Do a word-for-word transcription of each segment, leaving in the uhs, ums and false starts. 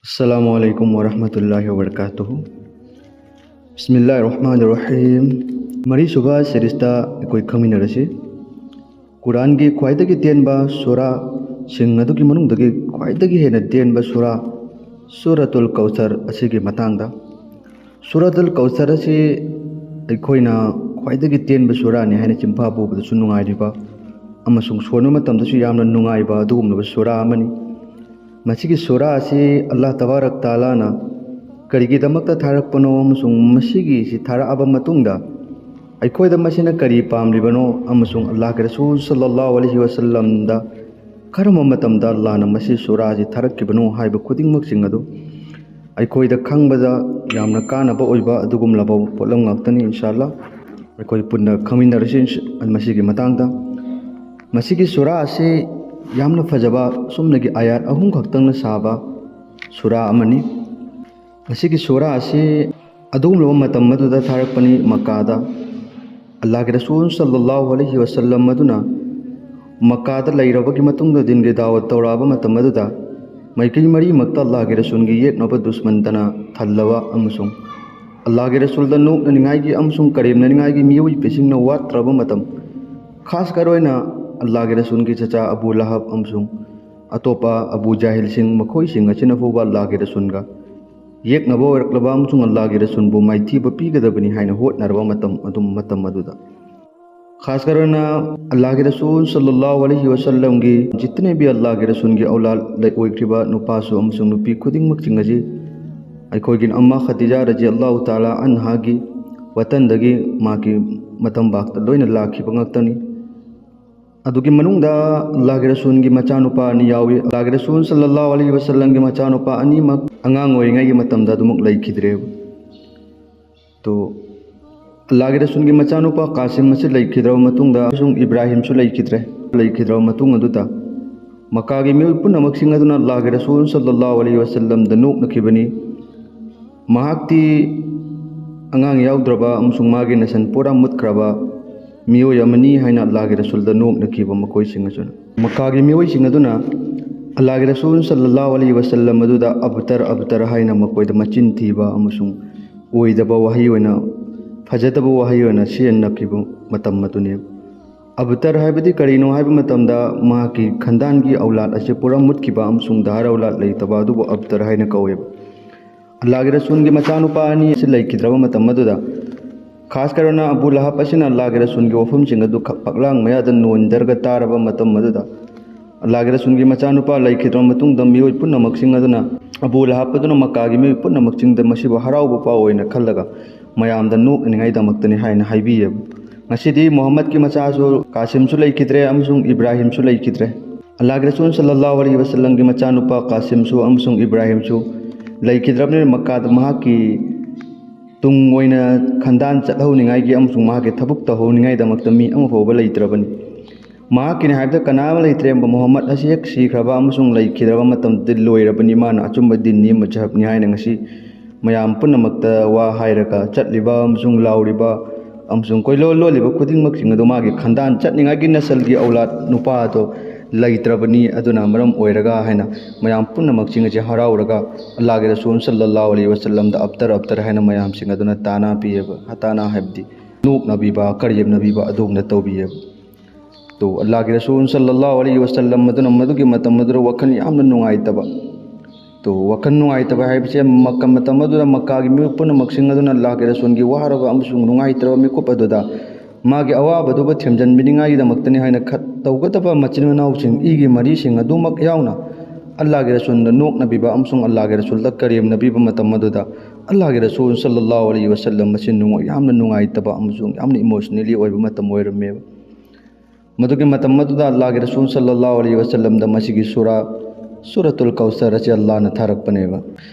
ꯑꯁꯂꯥꯃꯨ ꯑꯂꯥꯏꯀꯨꯝ ꯋꯔꯍꯃꯇꯨꯜꯂꯥꯍꯤ ꯋꯕꯔꯀꯥꯇꯨꯍꯨ꯫ ꯕꯤꯁꯃꯤꯜꯂꯥꯍꯤꯔ ꯔꯍꯃꯥꯅꯤꯔ ꯔꯍꯤꯝ꯫ ꯃꯔꯤꯁꯨꯕ ꯁꯤꯔꯤꯁꯇ ꯑꯩꯈꯣꯏ ꯈꯪꯃꯤꯟꯅꯔꯁꯤ꯫ ꯀꯨꯔꯥꯟꯒꯤ ꯈ꯭ꯋꯥꯏꯗꯒꯤ ꯇꯦꯟꯕ ꯁꯨꯔꯥꯁꯤꯡ ꯑꯗꯨꯒꯤ ꯃꯅꯨꯡꯗꯒꯤ ꯈ꯭ꯋꯥꯏꯗꯒꯤ ꯍꯦꯟꯅ ꯇꯦꯟꯕ ꯁꯨꯔꯥ, ꯁꯨꯔꯥꯇꯨꯜ ꯀꯧꯁꯔ ꯑꯁꯤꯒꯤ ꯃꯇꯥꯡꯗ꯫ ꯁꯨꯔꯥꯇꯨꯜ ꯀꯧꯁꯔ ꯑꯁꯤ ꯑꯩꯈꯣꯏꯅ ꯈ꯭ꯋꯥꯏꯗꯒꯤ ꯇꯦꯟꯕ ꯁꯨꯔꯥꯅꯤ ꯍꯥꯏꯅ ꯆꯤꯟꯐꯥ ꯄꯨꯕꯗꯁꯨ ꯅꯨꯡꯉꯥꯏꯔꯤꯕ ꯑꯃꯁꯨꯡ ꯁꯣꯟꯕ ꯃꯇꯝꯗꯁꯨ ꯌꯥꯝꯅ ꯅꯨꯡꯉꯥꯏꯕ ꯑꯗꯨꯒꯨꯝꯂꯕ ꯁꯨꯔꯥ ꯑꯃꯅꯤ꯫ ꯃꯁꯤꯒꯤ ꯁꯨꯔꯥ ꯑꯁꯤ ꯑꯜꯂꯥꯍ ꯇꯕꯥꯔꯛ ꯇꯥꯂꯥꯅ ꯀꯔꯤꯒꯤꯗꯃꯛꯇ ꯊꯥꯔꯛꯄꯅꯣ ꯑꯃꯁꯨꯡ ꯃꯁꯤꯒꯤꯁꯤ ꯊꯥꯔꯛꯑꯕ ꯃꯇꯨꯡꯗ ꯑꯩꯈꯣꯏꯗ ꯃꯁꯤꯅ ꯀꯔꯤ ꯄꯥꯝꯂꯤꯕꯅꯣ ꯑꯃꯁꯨꯡ ꯑꯜꯂꯥꯍꯒꯤ ꯔꯁꯨꯜ ꯁꯜꯂꯜꯂꯥꯍꯨ ꯑꯂꯩꯍꯤ ꯋꯁꯜꯂꯝꯗ ꯀꯔꯝꯕ ꯃꯇꯝꯗ ꯑꯜꯂꯥꯍꯅ ꯃꯁꯤ ꯁꯨꯔꯥ ꯑꯁꯤ ꯊꯥꯔꯛꯈꯤꯕꯅꯣ ꯍꯥꯏꯕ ꯈꯨꯗꯤꯡꯃꯛꯁꯤꯡ ꯑꯗꯨ ꯑꯩꯈꯣꯏꯗ ꯈꯪꯕꯗ ꯌꯥꯝꯅ ꯀꯥꯟꯅꯕ ꯑꯣꯏꯕ ꯑꯗꯨꯒꯨꯝꯂꯕ ꯄꯣꯠꯂꯝ ꯉꯥꯛꯇꯅꯤ꯫ ꯏꯟꯁꯥ ꯑꯜꯂꯥꯍ ꯑꯩꯈꯣꯏ ꯄꯨꯟꯅ ꯈꯪꯃꯤꯟꯅꯔꯁꯤ ꯃꯁꯤꯒꯤ ꯃꯇꯥꯡꯗ꯫ ꯃꯁꯤꯒꯤ ꯁꯨꯔꯥ ꯑꯁꯤ ꯌꯥꯝꯅ ꯐꯖꯕ ꯁꯨꯞꯅꯒꯤ ꯑꯥꯌꯥꯠ ꯑꯍꯨꯝ ꯈꯛꯇꯪꯅ ꯁꯥꯕ ꯁꯨꯔꯥ ꯑꯃꯅꯤ꯫ ꯃꯁꯤꯒꯤ ꯁꯨꯔꯥ ꯑꯁꯤ ꯑꯗꯨꯒꯨꯝꯂꯕ ꯃꯇꯝ ꯑꯗꯨꯗ ꯊꯥꯔꯛꯄꯅꯤ꯫ ꯃꯛꯀꯥꯗ ꯑꯜꯂꯥꯍꯒꯤ ꯔꯁꯨꯜ ꯁꯜꯂꯜꯂꯥꯍꯨ ꯑꯂꯩꯍꯤ ꯋꯁꯜꯂꯝ ꯑꯗꯨꯅ ꯃꯛꯀꯥꯗ ꯂꯩꯔꯕꯒꯤ ꯃꯇꯨꯡꯗ ꯗꯤꯟꯒꯤ ꯗꯥꯋꯠ ꯇꯧꯔꯛꯑꯕ ꯃꯇꯝ ꯑꯗꯨꯗ ꯃꯥꯏꯀꯩ ꯃꯔꯤꯃꯛꯇ ꯑꯜꯂꯥꯍꯒꯤ ꯔꯁꯨꯜꯒꯤ ꯌꯦꯛꯅꯕ ꯗꯨꯁꯃꯟꯇꯅ ꯊꯜꯂꯕ ꯑꯃꯁꯨꯡ ꯑꯜꯂꯥꯍꯒꯤ ꯔꯁꯨꯜꯗ ꯅꯣꯛꯅꯅꯤꯡꯉꯥꯏꯒꯤ ꯑꯃꯁꯨꯡ ꯀꯔꯦꯝꯅꯅꯤꯡꯉꯥꯏꯒꯤ ꯃꯤꯑꯣꯏꯕꯁꯤꯡꯅ ꯋꯥꯠꯇ꯭ꯔꯕ ꯃꯇꯝ, ꯈꯥꯁ ꯀꯔ ꯑꯣꯏꯅ ꯑꯜꯂꯥꯍꯒꯤ ꯔꯁꯨꯜꯒꯤ ꯆꯆꯥ ꯑꯕꯨ ꯂꯍꯕ ꯑꯃꯁꯨꯡ ꯑꯇꯣꯞꯄ ꯑꯕꯨ ꯖꯥꯍꯤꯜꯁꯤꯡ, ꯃꯈꯣꯏꯁꯤꯡ ꯑꯁꯤꯅ ꯐꯥꯎꯕ ꯑꯜꯂꯥꯍꯒꯤ ꯔꯁꯨꯜꯒ ꯌꯦꯛꯅꯕ ꯑꯣꯏꯔꯛꯂꯕ ꯑꯃꯁꯨꯡ ꯑꯜꯂꯥꯍꯒꯤ ꯔꯁꯨꯜꯕꯨ ꯃꯥꯏꯊꯤꯕ ꯄꯤꯒꯗꯕꯅꯤ ꯍꯥꯏꯅ ꯍꯣꯠꯅꯔꯕ ꯃꯇꯝ ꯑꯗꯨꯝ, ꯃꯇꯝ ꯑꯗꯨꯗ ꯈꯥꯁ ꯀꯔ ꯑꯣꯏꯅ ꯑꯜꯂꯥꯍꯒꯤ ꯔꯁꯨꯜ ꯁꯜꯂꯜꯂꯥꯍꯨ ꯑꯂꯩꯍꯤ ꯋꯁꯜꯂꯝꯒꯤ ꯖꯤꯇꯅꯦ ꯚꯤ ꯑꯜꯂꯥꯍꯒꯤ ꯔꯁꯨꯜꯒꯤ ꯑꯧꯂꯥꯗ ꯑꯣꯏꯈ꯭ꯔꯤꯕ ꯅꯨꯄꯥꯁꯨ ꯑꯃꯁꯨꯡ ꯅꯨꯄꯤ ꯈꯨꯗꯤꯡꯃꯛꯁꯤꯡ ꯑꯁꯤ ꯑꯩꯈꯣꯏꯒꯤ ꯑꯝꯃꯥ ꯈꯗꯤꯖꯥ ꯔꯖꯤꯌꯜꯂꯥꯍꯨ ꯇꯥꯂꯥ ꯑꯟꯍꯥꯒꯤ ꯋꯇꯟꯗꯒꯤ ꯃꯍꯥꯛꯀꯤ ꯃꯇꯝ ꯚꯥꯛꯇ ꯂꯣꯏꯅ ꯂꯥꯛꯈꯤꯕ ꯉꯥꯛꯇꯅꯤ꯫ ꯑꯗꯨꯒꯤ ꯃꯅꯨꯡꯗ ꯑꯜꯂꯥꯍꯒꯤ ꯔꯁꯨꯜꯒꯤ ꯃꯆꯥꯅꯨꯄꯥ ꯑꯅꯤ ꯌꯥꯎꯏ꯫ ꯑꯜꯂꯥꯍꯒꯤ ꯔꯁꯨꯜ ꯁꯜꯂꯜꯂꯥꯍꯨ ꯑꯂꯩꯍꯤ ꯋꯁꯜꯂꯝꯒꯤ ꯃꯆꯥꯅꯨꯄꯥ ꯑꯅꯤꯃꯛ ꯑꯉꯥꯡ ꯑꯣꯏꯔꯤꯉꯩꯒꯤ ꯃꯇꯝꯗ ꯑꯗꯨꯃꯛ ꯂꯩꯈꯤꯗ꯭ꯔꯦꯕ꯫ ꯇꯣ, ꯑꯜꯂꯥꯍꯒꯤ ꯔꯁꯨꯜꯒꯤ ꯃꯆꯥꯅꯨꯄꯥ ꯀꯥꯁꯤꯝ ꯑꯁꯤ ꯂꯩꯈꯤꯗ꯭ꯔꯕ ꯃꯇꯨꯡꯗ ꯑꯃꯁꯨꯡ ꯏꯕ꯭ꯔꯥꯍꯤꯝꯁꯨ ꯂꯩꯈꯤꯗ꯭ꯔꯦ꯫ ꯂꯩꯈꯤꯗ꯭ꯔꯕ ꯃꯇꯨꯡ ꯑꯗꯨꯗ ꯃꯛꯀꯥꯒꯤ ꯃꯤꯑꯣꯏ ꯄꯨꯝꯅꯃꯛꯁꯤꯡ ꯑꯗꯨꯅ ꯑꯜꯂꯥꯍꯒꯤ ꯔꯁꯨꯜ ꯁꯜꯂꯜꯂꯥꯍꯨ ꯑꯂꯩꯍꯤ ꯋꯁꯜꯂꯝꯗ ꯅꯣꯛꯅꯈꯤꯕꯅꯤ꯫ ꯃꯍꯥꯛꯇꯤ ꯑꯉꯥꯡ ꯌꯥꯎꯗ꯭ꯔꯕ ꯑꯃꯁꯨꯡ ꯃꯥꯒꯤ ꯅꯁꯜ ꯄꯨꯔꯥ ꯃꯨꯠꯈ꯭ꯔꯕ ꯃꯤꯑꯣꯏ ꯑꯃꯅꯤ ꯍꯥꯏꯅ ꯑꯜꯂꯥꯍꯒꯤ ꯔꯁꯨꯜꯗ ꯅꯣꯛꯅꯈꯤꯕ ꯃꯈꯣꯏꯁꯤꯡ ꯑꯁꯤꯅ꯫ ꯃꯛꯀꯥꯒꯤ ꯃꯤꯑꯣꯏꯁꯤꯡ ꯑꯗꯨꯅ ꯑꯜꯂꯥꯍꯒꯤ ꯔꯁꯨꯜ ꯁꯜꯂꯜꯂꯥꯍꯨ ꯑꯂꯩꯍꯤ ꯋꯁꯜꯂꯝ ꯑꯗꯨꯗ "ꯑꯕꯇꯔ, ꯑꯕꯇꯔ" ꯍꯥꯏꯅ ꯃꯈꯣꯏꯗ ꯃꯆꯤꯟ ꯊꯤꯕ ꯑꯃꯁꯨꯡ ꯑꯣꯏꯗꯕ ꯋꯥꯍꯩ ꯑꯣꯏꯅ, ꯐꯖꯗꯕ ꯋꯥꯍꯩ ꯑꯣꯏꯅ ꯁꯤꯖꯤꯟꯅꯈꯤꯕ ꯃꯇꯝ ꯑꯗꯨꯅꯤ꯫ "ꯑꯕꯇꯔ" ꯍꯥꯏꯕꯗꯤ ꯀꯔꯤꯅꯣ ꯍꯥꯏꯕ ꯃꯇꯝꯗ, ꯃꯍꯥꯛꯀꯤ ꯈꯟꯗꯥꯟꯒꯤ ꯑꯧꯂꯥꯗ ꯑꯁꯤ ꯄꯨꯔꯥ ꯃꯨꯠꯈꯤꯕ ꯑꯃꯁꯨꯡ ꯙꯥꯔ ꯑꯧꯂꯥꯗ ꯂꯩꯇꯕ ꯑꯗꯨꯕꯨ "ꯑꯕꯇꯔ" ꯍꯥꯏꯅ ꯀꯧꯋꯦꯕ꯫ ꯑꯜꯂꯥꯍꯒꯤ ꯔꯁꯨꯜꯒꯤ ꯃꯆꯥꯅꯨꯄꯥ ꯑꯅꯤ ꯑꯁꯤ ꯂꯩꯈꯤꯗ꯭ꯔꯕ ꯃꯇꯝ ꯑꯗꯨꯗ, ꯈꯥꯁ ꯀꯔꯅ ꯑꯕꯨ ꯂꯍꯕ ꯑꯁꯤꯅ ꯑꯜꯂꯥꯍꯒꯤ ꯔꯁꯨꯜꯒꯤ ꯋꯥꯐꯝꯁꯤꯡ ꯑꯗꯨ ꯈꯛ ꯐꯛꯂꯥꯡ ꯃꯌꯥꯗ ꯅꯣꯟꯗꯔꯒ ꯇꯥꯔꯕ ꯃꯇꯝ ꯑꯗꯨꯗ, ꯑꯜꯂꯥꯍꯒꯤ ꯔꯁꯨꯜꯒꯤ ꯃꯆꯥꯅꯨꯄꯥ ꯂꯩꯈꯤꯗ꯭ꯔꯕ ꯃꯇꯨꯡꯗ, ꯃꯤꯑꯣꯏ ꯄꯨꯝꯅꯃꯛꯁꯤꯡ ꯑꯗꯨꯅ, ꯑꯕꯨ ꯂꯍꯕ ꯑꯗꯨꯅ ꯃꯛꯀꯥꯒꯤ ꯃꯤꯑꯣꯏ ꯄꯨꯝꯅꯃꯛꯁꯤꯡꯗ ꯃꯁꯤꯕꯨ ꯍꯔꯥꯎꯕ ꯄꯥꯎ ꯑꯣꯏꯅ ꯈꯜꯂꯒ ꯃꯌꯥꯝꯗ ꯅꯣꯛꯅꯅꯤꯡꯉꯥꯏꯗꯃꯛꯇꯅꯤ ꯍꯥꯏꯅ ꯍꯥꯏꯕꯤꯌꯦꯕ꯫ ꯉꯁꯤꯗꯤ ꯃꯨꯍꯝꯃꯗꯀꯤ ꯃꯆꯥꯁꯨ ꯀꯥꯁꯤꯝꯁꯨ ꯂꯩꯈꯤꯗ꯭ꯔꯦ ꯑꯃꯁꯨꯡ ꯏꯕ꯭ꯔꯥꯍꯤꯝꯁꯨ ꯂꯩꯈꯤꯗ꯭ꯔꯦ꯫ ꯑꯜꯂꯥꯍꯒꯤ ꯔꯁꯨꯜ ꯁꯜꯂꯜꯂꯥꯍꯨ ꯑꯂꯩꯍꯤ ꯋꯁꯜꯂꯝꯒꯤ ꯃꯆꯥꯅꯨꯄꯥ ꯀꯥꯁꯤꯝꯁꯨ ꯑꯃꯁꯨꯡ ꯏꯕ꯭ꯔꯥꯍꯤꯝꯁꯨ ꯂꯩꯈꯤꯗ꯭ꯔꯕꯅꯤꯅ, ꯃꯛꯀꯥꯗ ꯃꯍꯥꯛꯀꯤ ꯇꯨꯡ ꯑꯣꯏꯅ ꯈꯟꯗꯥꯟ ꯆꯠꯍꯧꯅꯤꯡꯉꯥꯏꯒꯤ ꯑꯃꯁꯨꯡ ꯃꯍꯥꯛꯀꯤ ꯊꯕꯛ ꯇꯧꯍꯧꯅꯤꯡꯉꯥꯏꯗꯃꯛꯇ ꯃꯤ ꯑꯃ ꯐꯥꯎꯕ ꯂꯩꯇ꯭ꯔꯕꯅꯤ꯫ ꯃꯍꯥꯛꯀꯤꯅꯤ ꯍꯥꯏꯕꯗ ꯀꯅꯥ ꯑꯃ ꯂꯩꯇ꯭ꯔꯦ꯫ ꯃꯨꯍꯝꯃꯗ ꯑꯁꯤ ꯍꯦꯛ ꯁꯤꯈ꯭ꯔꯕ ꯑꯃꯁꯨꯡ ꯂꯩꯈꯤꯗ꯭ꯔꯕ ꯃꯇꯝꯗꯗꯤ ꯂꯣꯏꯔꯕꯅꯤ, ꯃꯥꯅ ꯑꯆꯨꯝꯕ ꯗꯤꯟꯅꯤ, ꯃꯖꯍꯕꯅꯤ ꯍꯥꯏꯅ ꯉꯁꯤ ꯃꯌꯥꯝ ꯄꯨꯝꯅꯃꯛꯇ ꯋꯥ ꯍꯥꯏꯔꯒ ꯆꯠꯂꯤꯕ ꯑꯃꯁꯨꯡ ꯂꯥꯎꯔꯤꯕ ꯑꯃꯁꯨꯡ ꯀꯣꯏꯂꯣꯟ ꯂꯣꯜꯂꯤꯕ ꯈꯨꯗꯤꯡꯃꯛꯁꯤꯡ ꯑꯗꯨ ꯃꯥꯒꯤ ꯈꯟꯗꯥꯟ ꯆꯠꯅꯤꯡꯉꯥꯏꯒꯤ ꯅꯁꯜꯒꯤ ꯑꯧꯂꯥꯗ ꯅꯨꯄꯥ ꯑꯗꯣ ꯂꯩꯇ꯭ꯔꯕꯅꯤ꯫ ꯑꯗꯨꯅ ꯃꯔꯝ ꯑꯣꯏꯔꯒ ꯍꯥꯏꯅ ꯃꯌꯥꯝ ꯄꯨꯝꯅꯃꯛꯁꯤꯡ ꯑꯁꯤ ꯍꯔꯥꯎꯔꯒ ꯑꯜꯂꯥꯍꯒꯤ ꯔꯁꯨꯜ ꯁꯜꯂꯜꯂꯥꯍꯨ ꯑꯂꯩꯍꯤ ꯋꯁꯜꯂꯝꯗ "ꯑꯕꯇꯔ, ꯑꯕꯇꯔ" ꯍꯥꯏꯅ ꯃꯌꯥꯝꯁꯤꯡ ꯑꯗꯨꯅ ꯇꯥꯅꯥ ꯄꯤꯌꯦꯕ, ꯍꯇꯥꯅꯥ ꯍꯥꯏꯕꯗꯤ ꯅꯣꯛꯅꯕꯤꯕ, ꯀꯔꯦꯝꯅꯕꯤꯕ ꯑꯗꯨꯒꯨꯝꯅ ꯇꯧꯕꯤꯌꯦꯕ꯫ ꯇꯣ, ꯑꯜꯂꯥꯍꯒꯤ ꯔꯁꯨꯜ ꯁꯜꯂꯜꯂꯥꯍꯨ ꯑꯂꯩꯍꯤ ꯋꯁꯜꯂꯝ ꯑꯗꯨꯅ ꯃꯗꯨꯒꯤ ꯃꯇꯝ ꯑꯗꯨꯗ ꯋꯥꯈꯜ ꯌꯥꯝꯅ ꯅꯨꯡꯉꯥꯏꯇꯕ, ꯇꯣ, ꯋꯥꯈꯜ ꯅꯨꯡꯉꯥꯏꯇꯕ ꯍꯥꯏꯕꯁꯦ ꯃꯛꯀ ꯃꯇꯝ ꯑꯗꯨꯗ ꯃꯛꯀꯥꯒꯤ ꯃꯤꯑꯣꯏ ꯄꯨꯝꯅꯃꯛꯁꯤꯡ ꯑꯗꯨꯅ ꯑꯜꯂꯥꯍꯒꯤ ꯔꯁꯨꯜꯒꯤ ꯋꯥꯔꯕ ꯑꯃꯁꯨꯡ ꯅꯨꯡꯉꯥꯏꯇ꯭ꯔꯕ ꯃꯤꯀꯨꯞ ꯑꯗꯨꯗ ꯃꯥꯒꯤ ꯑꯋꯥꯕꯗꯨꯕꯨ ꯊꯦꯝꯖꯤꯟꯕꯤꯅꯤꯡꯉꯥꯏꯒꯤꯗꯃꯛꯇꯅꯤ ꯍꯥꯏꯅ ꯈꯠ-, ꯇꯧꯒꯗꯕ ꯃꯆꯤꯟ ꯃꯅꯥꯎꯁꯤꯡ, ꯏꯒꯤ ꯃꯔꯤꯁꯤꯡ ꯑꯗꯨꯃꯛ ꯌꯥꯎꯅ ꯑꯜꯂꯥꯍꯒꯤ ꯔꯁꯨꯜꯗ ꯅꯣꯛꯅꯕꯤꯕ ꯑꯃꯁꯨꯡ ꯑꯜꯂꯥꯍꯒꯤ ꯔꯁꯨꯜꯗ ꯀꯔꯦꯝꯅꯕꯤꯕ ꯃꯇꯝ ꯑꯗꯨꯗ ꯑꯜꯂꯥꯍꯒꯤ ꯔꯁꯨꯜ ꯁꯜꯂꯜꯂꯥꯍꯨ ꯑꯂꯩꯍꯤ ꯋꯁꯜꯂꯝ ꯑꯁꯤ ꯅꯨꯡꯉꯥꯏ-, ꯌꯥꯝꯅ ꯅꯨꯡꯉꯥꯏꯇꯕ ꯑꯃꯁꯨꯡ ꯌꯥꯝꯅ emotionally ꯑꯣꯏꯕ ꯃꯇꯝ ꯑꯣꯏꯔꯝꯃꯦꯕ꯫ ꯃꯗꯨꯒꯤ ꯃꯇꯝ ꯑꯗꯨꯗ ꯑꯜꯂꯥꯍꯒꯤ ꯔꯁꯨꯜ ꯁꯜꯂꯜꯂꯥꯍꯨ ꯑꯂꯩꯍꯤ ꯋꯁꯜꯂꯝꯗ ꯃꯁꯤꯒꯤ ꯁꯨꯔꯥ, ꯁꯨꯔꯥꯇꯨꯜ ꯀꯧꯁꯔ ꯑꯁꯤ ꯑꯜꯂꯥꯍꯅ ꯊꯥꯔꯛꯄꯅꯦꯕ꯫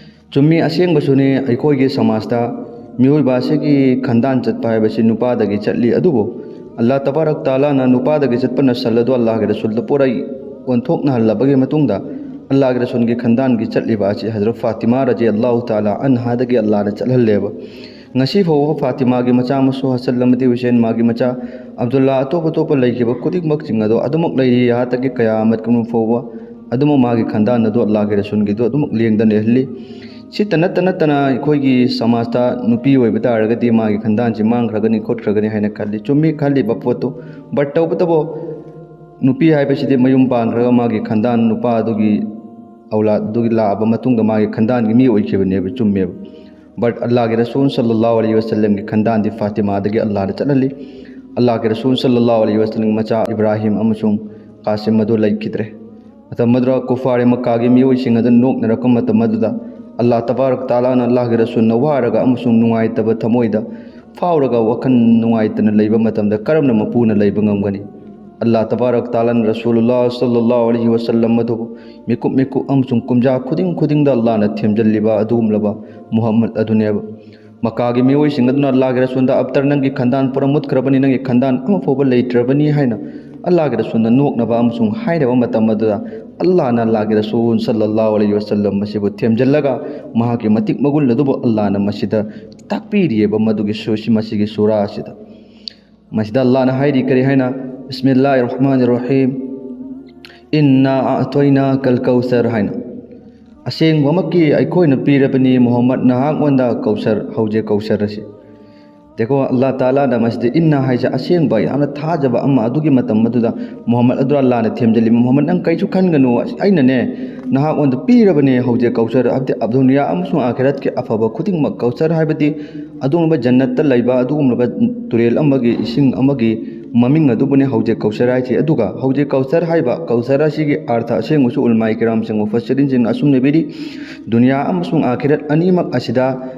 ꯆꯨꯝꯃꯤ, ꯑꯁꯦꯡꯕꯁꯨꯅꯤ, ꯑꯩꯈꯣꯏꯒꯤ ꯁꯃꯥꯖꯇ ꯃꯤꯑꯣꯏꯕ ꯑꯁꯤꯒꯤ ꯈꯟꯗꯥꯟ ꯆꯠꯄ ꯍꯥꯏꯕꯁꯤ ꯅꯨꯄꯥꯗꯒꯤ ꯆꯠꯂꯤ꯫ ꯑꯗꯨꯕꯨ ꯑꯜꯂꯥꯍ ꯇꯕꯥꯔꯛ ꯇꯥꯂꯥꯅ ꯅꯨꯄꯥꯗꯒꯤ ꯆꯠꯄ ꯅꯁꯜ ꯑꯗꯨ ꯑꯜꯂꯥꯍꯒꯤ ꯔꯁꯨꯜꯗ ꯄꯨꯔꯩ ꯑꯣꯟꯊꯣꯛꯅꯍꯜꯂꯕꯒꯤ ꯃꯇꯨꯡꯗ, ꯑꯜꯂꯥꯍꯒꯤ ꯔꯁꯨꯜꯒꯤ ꯈꯟꯗꯥꯟꯒꯤ ꯆꯠꯂꯤꯕ ꯑꯁꯤ ꯍꯖꯔꯠ ꯐꯥꯇꯤꯃꯥ ꯔꯖꯤ ꯑꯜꯂꯥꯍꯨ ꯇꯥꯂꯥ ꯑꯟꯍꯥꯗꯒꯤ ꯑꯜꯂꯥꯍꯅ ꯆꯠꯍꯜꯂꯦꯕ꯫ ꯉꯁꯤ ꯐꯥꯎꯕ ꯐꯥꯇꯤꯃꯥꯒꯤ ꯃꯆꯥ ꯃꯁꯨ ꯍꯁꯟ ꯑꯃꯗꯤ ꯍꯨꯁꯦꯟ, ꯃꯥꯒꯤ ꯃꯆꯥ ꯑꯕꯗꯨꯜꯂꯥ, ꯑꯇꯣꯞ ꯑꯇꯣꯞꯄ ꯂꯩꯈꯤꯕ ꯈꯨꯗꯤꯡꯃꯛꯁꯤꯡ ꯑꯗꯣ ꯑꯗꯨꯃꯛ ꯂꯩꯔꯤ꯫ ꯑꯍꯥꯇꯒꯤ ꯀꯌꯥꯃꯠ ꯐꯥꯎꯕ ꯑꯗꯨꯃꯛ ꯃꯥꯒꯤ ꯈꯟꯗꯥꯟ ꯑꯗꯨ ꯑꯜꯂꯥꯍꯒꯤ ꯔꯁꯨꯜꯒꯤꯗꯨ ꯑꯗꯨꯃꯛ ꯂꯦꯡꯗꯅ ꯂꯩꯍꯜꯂꯤ꯫ ꯁꯤꯇ ꯅꯠꯇ ꯅꯠꯇꯅ ꯑꯩꯈꯣꯏꯒꯤ ꯁꯃꯥꯖꯇ ꯅꯨꯄꯤ ꯑꯣꯏꯕ ꯇꯥꯔꯒꯗꯤ ꯃꯥꯒꯤ ꯈꯟꯗꯥꯟꯁꯤ ꯃꯥꯡꯈ꯭ꯔꯒꯅꯤ ꯈꯣꯠꯈ꯭ꯔꯒꯅꯤ ꯍꯥꯏꯅ ꯈꯜꯂꯤ꯫ ꯆꯨꯝꯃꯤ ꯈꯜꯂꯤꯕ ꯄꯣꯠꯇꯨ꯫ But ꯇꯧꯕꯇꯕꯨ ꯅꯨꯄꯤ ꯍꯥꯏꯕꯁꯤꯗꯤ ꯃꯌꯨꯝ ꯄꯥꯟꯈ꯭ꯔꯒ ꯃꯥꯒꯤ ꯈꯟꯗꯥꯟ ꯅꯨꯄꯥ ꯑꯗꯨꯒꯤ ꯑꯧꯂꯥꯗ ꯑꯗꯨꯒꯤ ꯂꯥꯛꯑꯕ ꯃꯇꯨꯡꯗ ꯃꯥꯒꯤ ꯈꯟꯗꯥꯟꯒꯤ ꯃꯤ ꯑꯣꯏꯈꯤꯕꯅꯦꯕ, ꯆꯨꯝꯃꯦꯕ꯫ But ꯑꯜꯂꯥꯍꯒꯤ ꯔꯁꯨꯜ ꯁꯜꯂꯜꯂꯥꯍꯨ ꯑꯂꯩꯍꯤ ꯋꯁꯜꯂꯝꯒꯤ ꯈꯟꯗꯥꯟꯗꯤ ꯐꯥꯇꯤꯃꯥꯗꯒꯤ ꯑꯜꯂꯥꯍꯅ ꯆꯠꯍꯜꯂꯤ꯫ ꯑꯜꯂꯥꯍꯒꯤ ꯔꯁꯨꯜ ꯁꯜꯂꯜꯂꯥꯍꯨ ꯑꯂꯩꯍꯤ ꯋꯁꯜꯂꯝꯒꯤ ꯃꯆꯥ ꯏꯕ꯭ꯔꯥꯍꯤꯝ ꯑꯃꯁꯨꯡ ꯀꯥꯁꯤꯝ ꯑꯗꯨ ꯂꯩꯈꯤꯗ꯭ꯔꯦ꯫ ꯃꯇꯝ ꯑꯗꯨꯗ ꯀꯨꯐꯥꯔ ꯃꯛꯀꯥꯒꯤ ꯃꯤꯑꯣꯏꯁꯤꯡ ꯑꯗꯨ ꯅꯣꯛꯅꯔꯛꯄ ꯃꯇꯝ ꯑꯗꯨꯗ ꯑꯜꯂꯥꯍ ꯇꯕꯥꯔꯛ ꯇꯥꯂꯥꯅ ꯑꯜꯂꯥꯍꯒꯤ ꯔꯁꯨꯜꯅ ꯋꯥꯔꯒ ꯑꯃꯁꯨꯡ ꯅꯨꯡꯉꯥꯏꯇꯕ ꯊꯃꯣꯏꯗ ꯐꯥꯎꯔꯒ ꯋꯥꯈꯜ ꯅꯨꯡꯉꯥꯏꯇꯅ ꯂꯩꯕ ꯃꯇꯝꯗ ꯀꯔꯝꯅ ꯃꯄꯨꯅ ꯂꯩꯕ ꯉꯝꯒꯅꯤ? ꯑꯜꯂꯥꯍ ꯇꯕꯥꯔꯛ ꯇꯥꯂꯥꯅ ꯔꯁꯨꯜꯂꯥꯍ ꯁꯜꯂꯜꯂꯥꯍꯨ ꯑꯂꯩꯍꯤ ꯋꯁꯜꯂꯝ ꯑꯗꯨꯕꯨ ꯃꯤꯀꯨꯞ ꯃꯤꯀꯨꯞ ꯑꯃꯁꯨꯡ ꯀꯨꯝꯖꯥ ꯈꯨꯗꯤꯡ ꯈꯨꯗꯤꯡꯗ ꯑꯜꯂꯥꯍꯅ ꯊꯦꯝꯖꯤꯜꯂꯤꯕ ꯑꯗꯨꯒꯨꯝꯂꯕ ꯃꯨꯍꯝꯃꯗ ꯑꯗꯨꯅꯦꯕ꯫ ꯃꯛꯀꯥꯒꯤ ꯃꯤꯑꯣꯏꯁꯤꯡ ꯑꯗꯨꯅ ꯑꯜꯂꯥꯍꯒꯤ ꯔꯁꯨꯜꯗ "ꯑꯕꯇꯔ, ꯅꯪꯒꯤ ꯈꯟꯗꯥꯟ ꯄꯨꯔꯥ ꯃꯨꯠꯈ꯭ꯔꯕꯅꯤ, ꯅꯪꯒꯤ ꯈꯟꯗꯥꯟ ꯑꯃꯐꯥꯎꯕ ꯂꯩꯇ꯭ꯔꯕꯅꯤ" ꯍꯥꯏꯅ ꯑꯜꯂꯥꯍꯒꯤ ꯔꯁꯨꯜꯅ ꯅꯣꯛꯅꯕ ꯑꯃꯁꯨꯡ ꯍꯥꯏꯅꯕ ꯃꯇꯝ ꯑꯗꯨꯗ ꯑꯜꯂꯥꯍꯅ ꯑꯜꯂꯥꯍꯒꯤ ꯔꯁꯨꯜ ꯁꯜꯂꯜꯂꯥꯍꯨ ꯑꯂꯩꯍꯤ ꯋꯁꯜꯂꯝ ꯑꯁꯤꯕꯨ ꯊꯦꯝꯖꯤꯜꯂꯒ ꯃꯍꯥꯛꯀꯤ ꯃꯇꯤꯛ ꯃꯒꯨꯟ ꯑꯗꯨꯕꯨ ꯑꯜꯂꯥꯍꯅ ꯃꯁꯤꯗ ꯇꯥꯛꯄꯤꯔꯤꯑꯕ, ꯃꯗꯨꯒꯤ ꯁꯨ-, ꯁꯤ-, ꯃꯁꯤꯒꯤ ꯁꯨꯔꯥ ꯑꯁꯤꯗ꯫ ꯃꯁꯤꯗ ꯑꯜꯂꯥꯍꯅ ꯍꯥꯏꯔꯤ ꯀꯔꯤ ꯍꯥꯏꯅ? "ꯕꯤꯁꯃꯤꯜꯂꯥꯍꯤꯔ ꯔꯍꯃꯥꯅꯤꯔ ꯔꯍꯤꯝ, ꯏꯟꯅꯥ ꯑꯑꯇꯣꯏꯅꯥ ꯀꯜ ꯀꯧꯁꯔ" ꯍꯥꯏꯅ꯫ "ꯑꯁꯦꯡꯕꯃꯛꯀꯤ ꯑꯩꯈꯣꯏꯅ ꯄꯤꯔꯕꯅꯤ ꯃꯨꯍꯝꯃꯗ ꯅꯍꯥꯛꯉꯣꯟꯗ ꯀꯧꯁꯔ, ꯍꯧꯖꯤꯛ ꯀꯧꯁꯔ ꯑꯁꯤ"꯫ ꯗꯦꯈꯣ, ꯑꯜꯂꯥꯍ ꯇꯥꯂꯥꯅ ꯃꯁꯤꯗ ꯏꯟꯅꯥ ꯍꯥꯏꯁꯦ ꯑꯁꯦꯡꯕ ꯌꯥꯝꯅ ꯊꯥꯖꯕ ꯑꯃ꯫ ꯑꯗꯨꯒꯤ ꯃꯇꯝ ꯑꯗꯨꯗ ꯃꯨꯍꯝꯃꯗ ꯑꯗꯨ ꯑꯜꯂꯥꯍꯅ ꯊꯦꯝꯖꯤꯜꯂꯤ, "ꯃꯨꯍꯝꯃꯗ, ꯅꯪ ꯀꯩꯁꯨ ꯈꯟꯒꯅꯨ, ꯑꯩꯅꯅꯦ ꯅꯍꯥꯛꯉꯣꯟꯗ ꯄꯤꯔꯕꯅꯦ ꯍꯧꯖꯤꯛ ꯀꯧꯁꯔ", ꯍꯥꯏꯕꯗꯤ ꯗꯨꯅꯤꯌꯥ ꯑꯃꯁꯨꯡ ꯑꯥꯈꯤꯔꯠꯀꯤ ꯑꯐꯕ ꯈꯨꯗꯤꯡꯃꯛ꯫ ꯀꯧꯁꯔ ꯍꯥꯏꯕꯗꯤ ꯑꯗꯨꯒꯨꯝꯂꯕ ꯖꯟꯅꯠꯇ ꯂꯩꯕ ꯑꯗꯨꯒꯨꯝꯂꯕ ꯇꯨꯔꯦꯜ ꯑꯃꯒꯤ ꯏꯁꯤꯡ ꯑꯃꯒꯤ ꯃꯃꯤꯡ ꯑꯗꯨꯕꯨꯅꯤ ꯍꯧꯖꯤꯛ ꯀꯧꯁꯔ ꯍꯥꯏꯁꯤ꯫ ꯑꯗꯨꯒ ꯍꯧꯖꯤꯛ ꯀꯧꯁꯔ ꯍꯥꯏꯕ, ꯀꯧꯁꯔ ꯑꯁꯤꯒꯤ ꯑꯔꯊ ꯑꯁꯦꯡꯕꯁꯨ ꯎꯂꯃꯥꯏ ꯀꯤꯔꯥꯝꯁꯤꯡ, ꯃꯨꯐꯁꯤꯔꯤꯟꯁꯤꯡꯅ ꯑꯁꯨꯝꯅ ꯏꯕꯤꯔꯤ, ꯗꯨꯅꯤꯌꯥ ꯑꯃꯁꯨꯡ ꯑꯥꯈꯤꯔꯠ ꯑꯅꯤꯃꯛ ꯑꯁꯤꯗ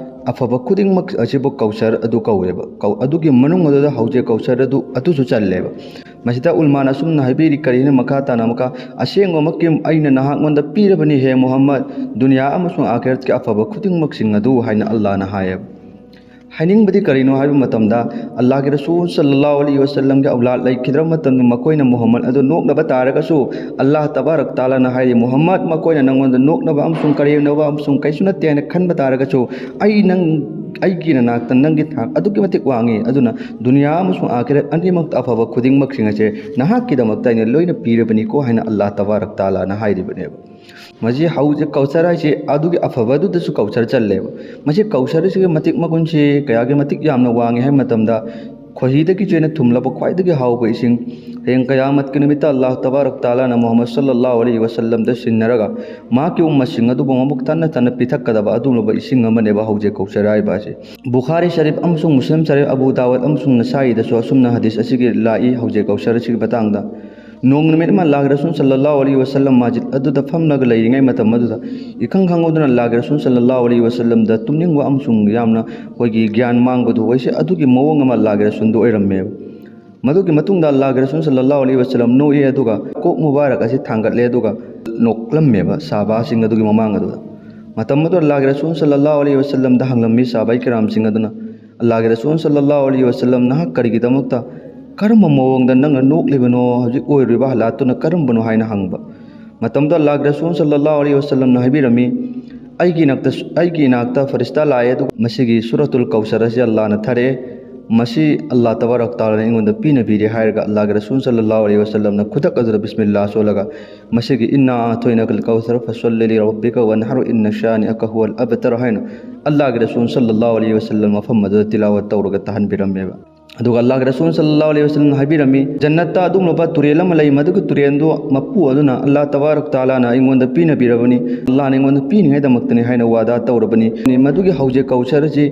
ꯑꯐꯕ ꯈꯨꯗꯤꯡꯃꯛ ꯑꯁꯤꯕꯨ ꯀꯧꯁꯔ ꯑꯗꯨ ꯀꯧꯋꯦꯕ꯫ ꯀꯧ-, ꯑꯗꯨꯒꯤ ꯃꯅꯨꯡ ꯑꯗꯨꯗ ꯍꯧꯖꯤꯛ ꯀꯧꯁꯔ ꯑꯗꯨ, ꯑꯗꯨꯁꯨ ꯆꯜꯂꯦꯕ꯫ ꯃꯁꯤꯗ ꯎꯂꯃꯥꯅ ꯑꯁꯨꯝꯅ ꯍꯥꯏꯕꯤꯔꯤ, ꯀꯔꯤꯅ ꯃꯈꯥ ꯇꯥꯅ ꯑꯃꯨꯛꯀ, "ꯑꯁꯦꯡꯕꯃꯛꯀꯤ ꯑꯩꯅ ꯅꯍꯥꯛꯉꯣꯟꯗ ꯄꯤꯔꯕꯅꯤ, ꯍꯦ ꯃꯨꯍꯝꯃꯗ, ꯗꯨꯅꯤꯌꯥ ꯑꯃꯁꯨꯡ ꯑꯥꯈꯤꯔꯠꯀꯤ ꯑꯐꯕ ꯈꯨꯗꯤꯡꯃꯛꯁꯤꯡ ꯑꯗꯨ" ꯍꯥꯏꯅ ꯑꯜꯂꯥꯍꯅ ꯍꯥꯏꯌꯦꯕ꯫ ꯍꯥꯏꯅꯤꯡꯕꯗꯤ ꯀꯔꯤꯅꯣ ꯍꯥꯏꯕ ꯃꯇꯝꯗ, ꯑꯜꯂꯥꯍꯒꯤ ꯔꯁꯨꯜ ꯁꯜꯂꯜꯂꯥꯍꯨ ꯑꯂꯩꯍꯤ ꯋꯁꯜꯂꯝꯒꯤ ꯑꯧꯂꯥꯗ ꯂꯩꯈꯤꯗ꯭ꯔꯕ ꯃꯇꯝꯗ ꯃꯈꯣꯏꯅ ꯃꯨꯍꯝꯃꯗ ꯑꯗꯨ ꯅꯣꯛꯅꯕ ꯇꯥꯔꯒꯁꯨ, ꯑꯜꯂꯥꯍ ꯇꯕꯥꯔꯛ ꯇꯥꯂꯥꯅ ꯍꯥꯏꯔꯤ, "ꯃꯨꯍꯝꯃꯗ, ꯃꯈꯣꯏꯅ ꯅꯪꯉꯣꯟꯗ ꯅꯣꯛꯅꯕ ꯑꯃꯁꯨꯡ ꯀꯔꯦꯝꯅꯕ ꯑꯃꯁꯨꯡ ꯀꯩꯁꯨ ꯅꯠꯇꯦ ꯍꯥꯏꯅ ꯈꯟꯕ ꯇꯥꯔꯒꯁꯨ, ꯑꯩ ꯅꯪ ꯑꯩꯒꯤ ꯅꯅꯥꯛꯇ ꯅꯪꯒꯤ ꯊꯥꯛ ꯑꯗꯨꯛꯀꯤ ꯃꯇꯤꯛ ꯋꯥꯡꯉꯤ, ꯑꯗꯨꯅ ꯗꯨꯅꯤꯌꯥ ꯑꯃꯁꯨꯡ ꯑꯥꯈꯤꯔꯠ ꯑꯅꯤꯃꯛꯇ ꯑꯐꯕ ꯈꯨꯗꯤꯡꯃꯛꯁꯤꯡ ꯑꯁꯦ ꯅꯍꯥꯛꯀꯤꯗꯃꯛꯇ ꯑꯩꯅ ꯂꯣꯏꯅ ꯄꯤꯔꯕꯅꯤꯀꯣ" ꯍꯥꯏꯅ ꯑꯜꯂꯥꯍ ꯇꯕꯥꯔꯛ ꯇꯥꯂꯥꯅ ꯍꯥꯏꯔꯤꯕꯅꯦꯕ꯫ ꯃꯁꯤ ꯍꯧꯖꯤꯛ ꯀꯧꯁꯔ ꯍꯥꯏꯁꯤ ꯑꯗꯨꯒꯤ ꯑꯐꯕꯗꯨꯗꯁꯨ ꯀꯧꯁꯔ ꯆꯜꯂꯦꯕ꯫ ꯃꯁꯤ ꯀꯧꯁꯔꯁꯤꯒꯤ ꯃꯇꯤꯛ ꯃꯒꯨꯟꯁꯤ ꯀꯌꯥꯒꯤ ꯃꯇꯤꯛ ꯌꯥꯝꯅ ꯋꯥꯡꯉꯤ ꯍꯥꯏꯕ ꯃꯇꯝꯗ, ꯈꯣꯏꯍꯤꯗꯒꯤꯁꯨ ꯍꯦꯟꯅ ꯊꯨꯝꯂꯕ ꯈ꯭ꯋꯥꯏꯗꯒꯤ ꯍꯥꯎꯕ ꯏꯁꯤꯡ, ꯍꯌꯦꯡ ꯀꯌꯥꯃꯠꯀꯤ ꯅꯨꯃꯤꯠꯇ ꯑꯜꯂꯥꯍ ꯇꯕꯥꯔꯛ ꯇꯥꯂꯥꯅ ꯃꯨꯍꯝꯃꯗ ꯁꯜꯂꯜꯂꯥꯍꯨ ꯑꯂꯩꯍꯤ ꯋꯁꯜꯂꯝꯗ ꯁꯤꯟꯅꯔꯒ ꯃꯍꯥꯛꯀꯤ ꯎꯝꯃꯠꯁꯤꯡ ꯑꯗꯨꯕꯨ ꯃꯕꯨꯛ ꯊꯟꯅ ꯊꯟꯅ ꯄꯤꯊꯛꯀꯗꯕ ꯑꯗꯨꯒꯨꯝꯂꯕ ꯏꯁꯤꯡ ꯑꯃꯅꯦꯕ ꯍꯧꯖꯤꯛ ꯀꯧꯁꯔ ꯍꯥꯏꯕ ꯑꯁꯤ꯫ ꯕꯨꯈꯥꯔꯤ ꯁꯔꯤꯐ ꯑꯃꯁꯨꯡ ꯃꯨꯁꯂꯤꯝ ꯁꯔꯤꯐ, ꯑꯕꯨ ꯗꯥꯋꯨꯗ ꯑꯃꯁꯨꯡ ꯅꯁꯥꯏꯗꯁꯨ ꯑꯁꯨꯝꯅ ꯍꯗꯤꯁ ꯑꯁꯤꯒꯤ ꯂꯥꯛꯏ ꯍꯧꯖꯤꯛ ꯀꯧꯁꯔ ꯑꯁꯤꯒꯤ ꯃꯇꯥꯡꯗ꯫ ꯅꯣꯡꯃ ꯅꯨꯃꯤꯠ ꯑꯃ ꯑꯜꯂꯥꯍꯒꯤ ꯔꯁꯨꯜ ꯁꯜꯂꯜꯂꯥꯍꯨ ꯑꯂꯩꯍꯤ ꯋꯁꯜꯂꯝ ꯃꯁꯖꯤꯗ ꯑꯗꯨꯗ ꯐꯝꯂꯒ ꯂꯩꯔꯤꯉꯩ ꯃꯇꯝ ꯑꯗꯨꯗ ꯏꯈꯪ ꯈꯪꯍꯧꯗꯅ ꯑꯜꯂꯥꯍꯒꯤ ꯔꯁꯨꯜ ꯁꯜꯂꯜꯂꯥꯍꯨ ꯑꯂꯩꯍꯤ ꯋꯁꯜꯂꯝꯗ ꯇꯨꯝꯅꯤꯡꯕ ꯑꯃꯁꯨꯡ ꯌꯥꯝꯅ ꯑꯩꯈꯣꯏꯒꯤ ꯒ꯭ꯌꯥꯟ ꯃꯥꯡꯕꯗꯨ ꯑꯣꯏꯁꯦ ꯑꯗꯨꯒꯤ ꯃꯑꯣꯡ ꯑꯃ ꯑꯜꯂꯥꯍꯒꯤ ꯔꯁꯨꯜꯗꯨ ꯑꯣꯏꯔꯝꯃꯦꯕ꯫ ꯃꯗꯨꯒꯤ ꯃꯇꯨꯡꯗ ꯑꯜꯂꯥꯍꯒꯤ ꯔꯁꯨꯜ ꯁꯜꯂꯜꯂꯥꯍꯨ ꯑꯂꯩꯍꯤ ꯋꯁꯜꯂꯝ ꯅꯣꯛꯏ, ꯑꯗꯨꯒ ꯀꯣꯛ ꯃꯨꯕꯥꯔꯛ ꯑꯁꯤ ꯊꯥꯡꯒꯠꯂꯦ, ꯑꯗꯨꯒ ꯅꯣꯛꯂꯝꯃꯦꯕ ꯁꯍꯥꯕꯥꯁꯤꯡ ꯑꯗꯨꯒꯤ ꯃꯃꯥꯡ ꯑꯗꯨꯗ꯫ ꯃꯇꯝ ꯑꯗꯨꯗ ꯑꯜꯂꯥꯍꯒꯤ ꯔꯁꯨꯜ ꯁꯜꯂꯜꯂꯥꯍꯨ ꯑꯂꯩꯍꯤ ꯋꯁꯜꯂꯝꯗ ꯍꯪꯂꯝꯃꯤ ꯁꯍꯥꯕꯥꯏ ꯀꯤꯔꯥꯝꯁꯤꯡ ꯑꯗꯨꯅ, "ꯑꯜꯂꯥꯍꯒꯤ ꯔꯁꯨꯜ ꯁꯜꯂꯜꯂꯥꯍꯨ ꯑꯂꯩꯍꯤ ꯋꯁꯜꯂꯝ, ꯅꯍꯥꯛ ꯀꯔꯤꯒꯤꯗꯃꯛꯇ, ꯀꯔꯝꯕ ꯃꯑꯣꯡꯗ ꯅꯪꯅ ꯅꯣꯛꯂꯤꯕꯅꯣ? ꯍꯧꯖꯤꯛ ꯑꯣꯏꯔꯤꯕ ꯍꯥꯂꯥꯠꯇꯨꯅ ꯀꯔꯝꯕꯅꯣ?" ꯍꯥꯏꯅ ꯍꯪꯕ꯫ ꯃꯇꯝꯗ ꯑꯜꯂꯥꯍꯒꯤ ꯔꯁꯨꯜ ꯁꯜꯂꯜꯂꯥꯍꯨ ꯑꯂꯩꯍꯤ ꯋꯁꯜꯂꯝꯅ ꯍꯥꯏꯕꯤꯔꯝꯃꯤ, "ꯑꯩꯒꯤ ꯏꯅꯥꯛꯇ, ꯑꯩꯒꯤ ꯏꯅꯥꯛꯇ ꯐꯔꯤꯁꯇꯥ ꯂꯥꯛꯑꯦ, ꯑꯗꯨꯒ ꯃꯁꯤꯒꯤ ꯁꯨꯔꯇꯨꯜ ꯀꯧꯁꯔ ꯑꯁꯤ ꯑꯜꯂꯥꯍꯅ ꯊꯥꯔꯛꯑꯦ, ꯃꯁꯤ ꯑꯜꯂꯥꯍ ꯇꯕꯥꯔꯛ ꯇꯥꯂꯥꯅ ꯑꯩꯉꯣꯟꯗ ꯄꯤꯅꯕꯤꯔꯦ" ꯍꯥꯏꯔꯒ ꯑꯜꯂꯥꯍꯒꯤ ꯔꯁꯨꯜ ꯁꯜꯂꯜꯂꯥꯍꯨ ꯑꯂꯩꯍꯤ ꯋꯁꯜꯂꯝꯅ ꯈꯨꯗꯛ ꯑꯗꯨꯗ ꯕꯤꯁꯃꯤꯜꯂꯥꯍ ꯁꯣꯜꯂꯒ ꯃꯁꯤꯒꯤ "ꯏꯟꯅꯥ ꯑꯥꯇꯣꯏꯅꯥꯀꯜ ꯀꯧꯁꯔ ꯐꯁꯜꯂꯤ ꯂꯤꯔꯕꯤꯀ ꯋꯟꯍꯔ ꯏꯟꯅ ꯁꯥꯅꯤꯑꯀ ꯍꯨꯋꯜ ꯑꯕꯇꯔ" ꯍꯥꯏꯅ ꯑꯜꯂꯥꯍꯒꯤ ꯔꯁꯨꯜ ꯁꯜꯂꯜꯂꯥꯍꯨ ꯑꯂꯩꯍꯤ ꯋꯁꯜꯂꯝ ꯃꯐꯝ ꯑꯗꯨꯗ ꯇꯤꯂꯥꯋꯠ ꯇꯧꯔꯒ ꯇꯥꯍꯟꯕꯤꯔꯝꯃꯦꯕ꯫ ꯑꯗꯨꯒ ꯑꯜꯂꯥꯍꯒꯤ ꯔꯁꯨꯜ ꯁꯜꯂꯜꯂꯥꯍꯨ ꯑꯂꯩꯍꯤ ꯋꯁꯜꯂꯝꯅ ꯍꯥꯏꯕꯤꯔꯝꯃꯤ, "ꯖꯟꯅꯠꯇ ꯑꯗꯨꯒꯨꯝꯂꯕ ꯇꯨꯔꯦꯜ ꯑꯃ ꯂꯩ, ꯃꯗꯨꯒꯤ ꯇꯨꯔꯦꯜꯗꯨ ꯃꯄꯨ ꯑꯗꯨꯅ ꯑꯜꯂꯥꯍ ꯇꯕꯥꯔꯛ ꯇꯥꯂꯥꯅ ꯑꯩꯉꯣꯟꯗ ꯄꯤꯅꯕꯤꯔꯕꯅꯤ, ꯑꯜꯂꯥꯍꯅ ꯑꯩꯉꯣꯟꯗ ꯄꯤꯅꯤꯡꯉꯥꯏꯗꯃꯛꯇꯅꯤ" ꯍꯥꯏꯅ ꯋꯥꯗꯥ ꯇꯧꯔꯕꯅꯤ꯫ ꯃꯗꯨꯒꯤ ꯍꯧꯖꯤꯛ ꯀꯧꯁꯔ ꯑꯁꯤ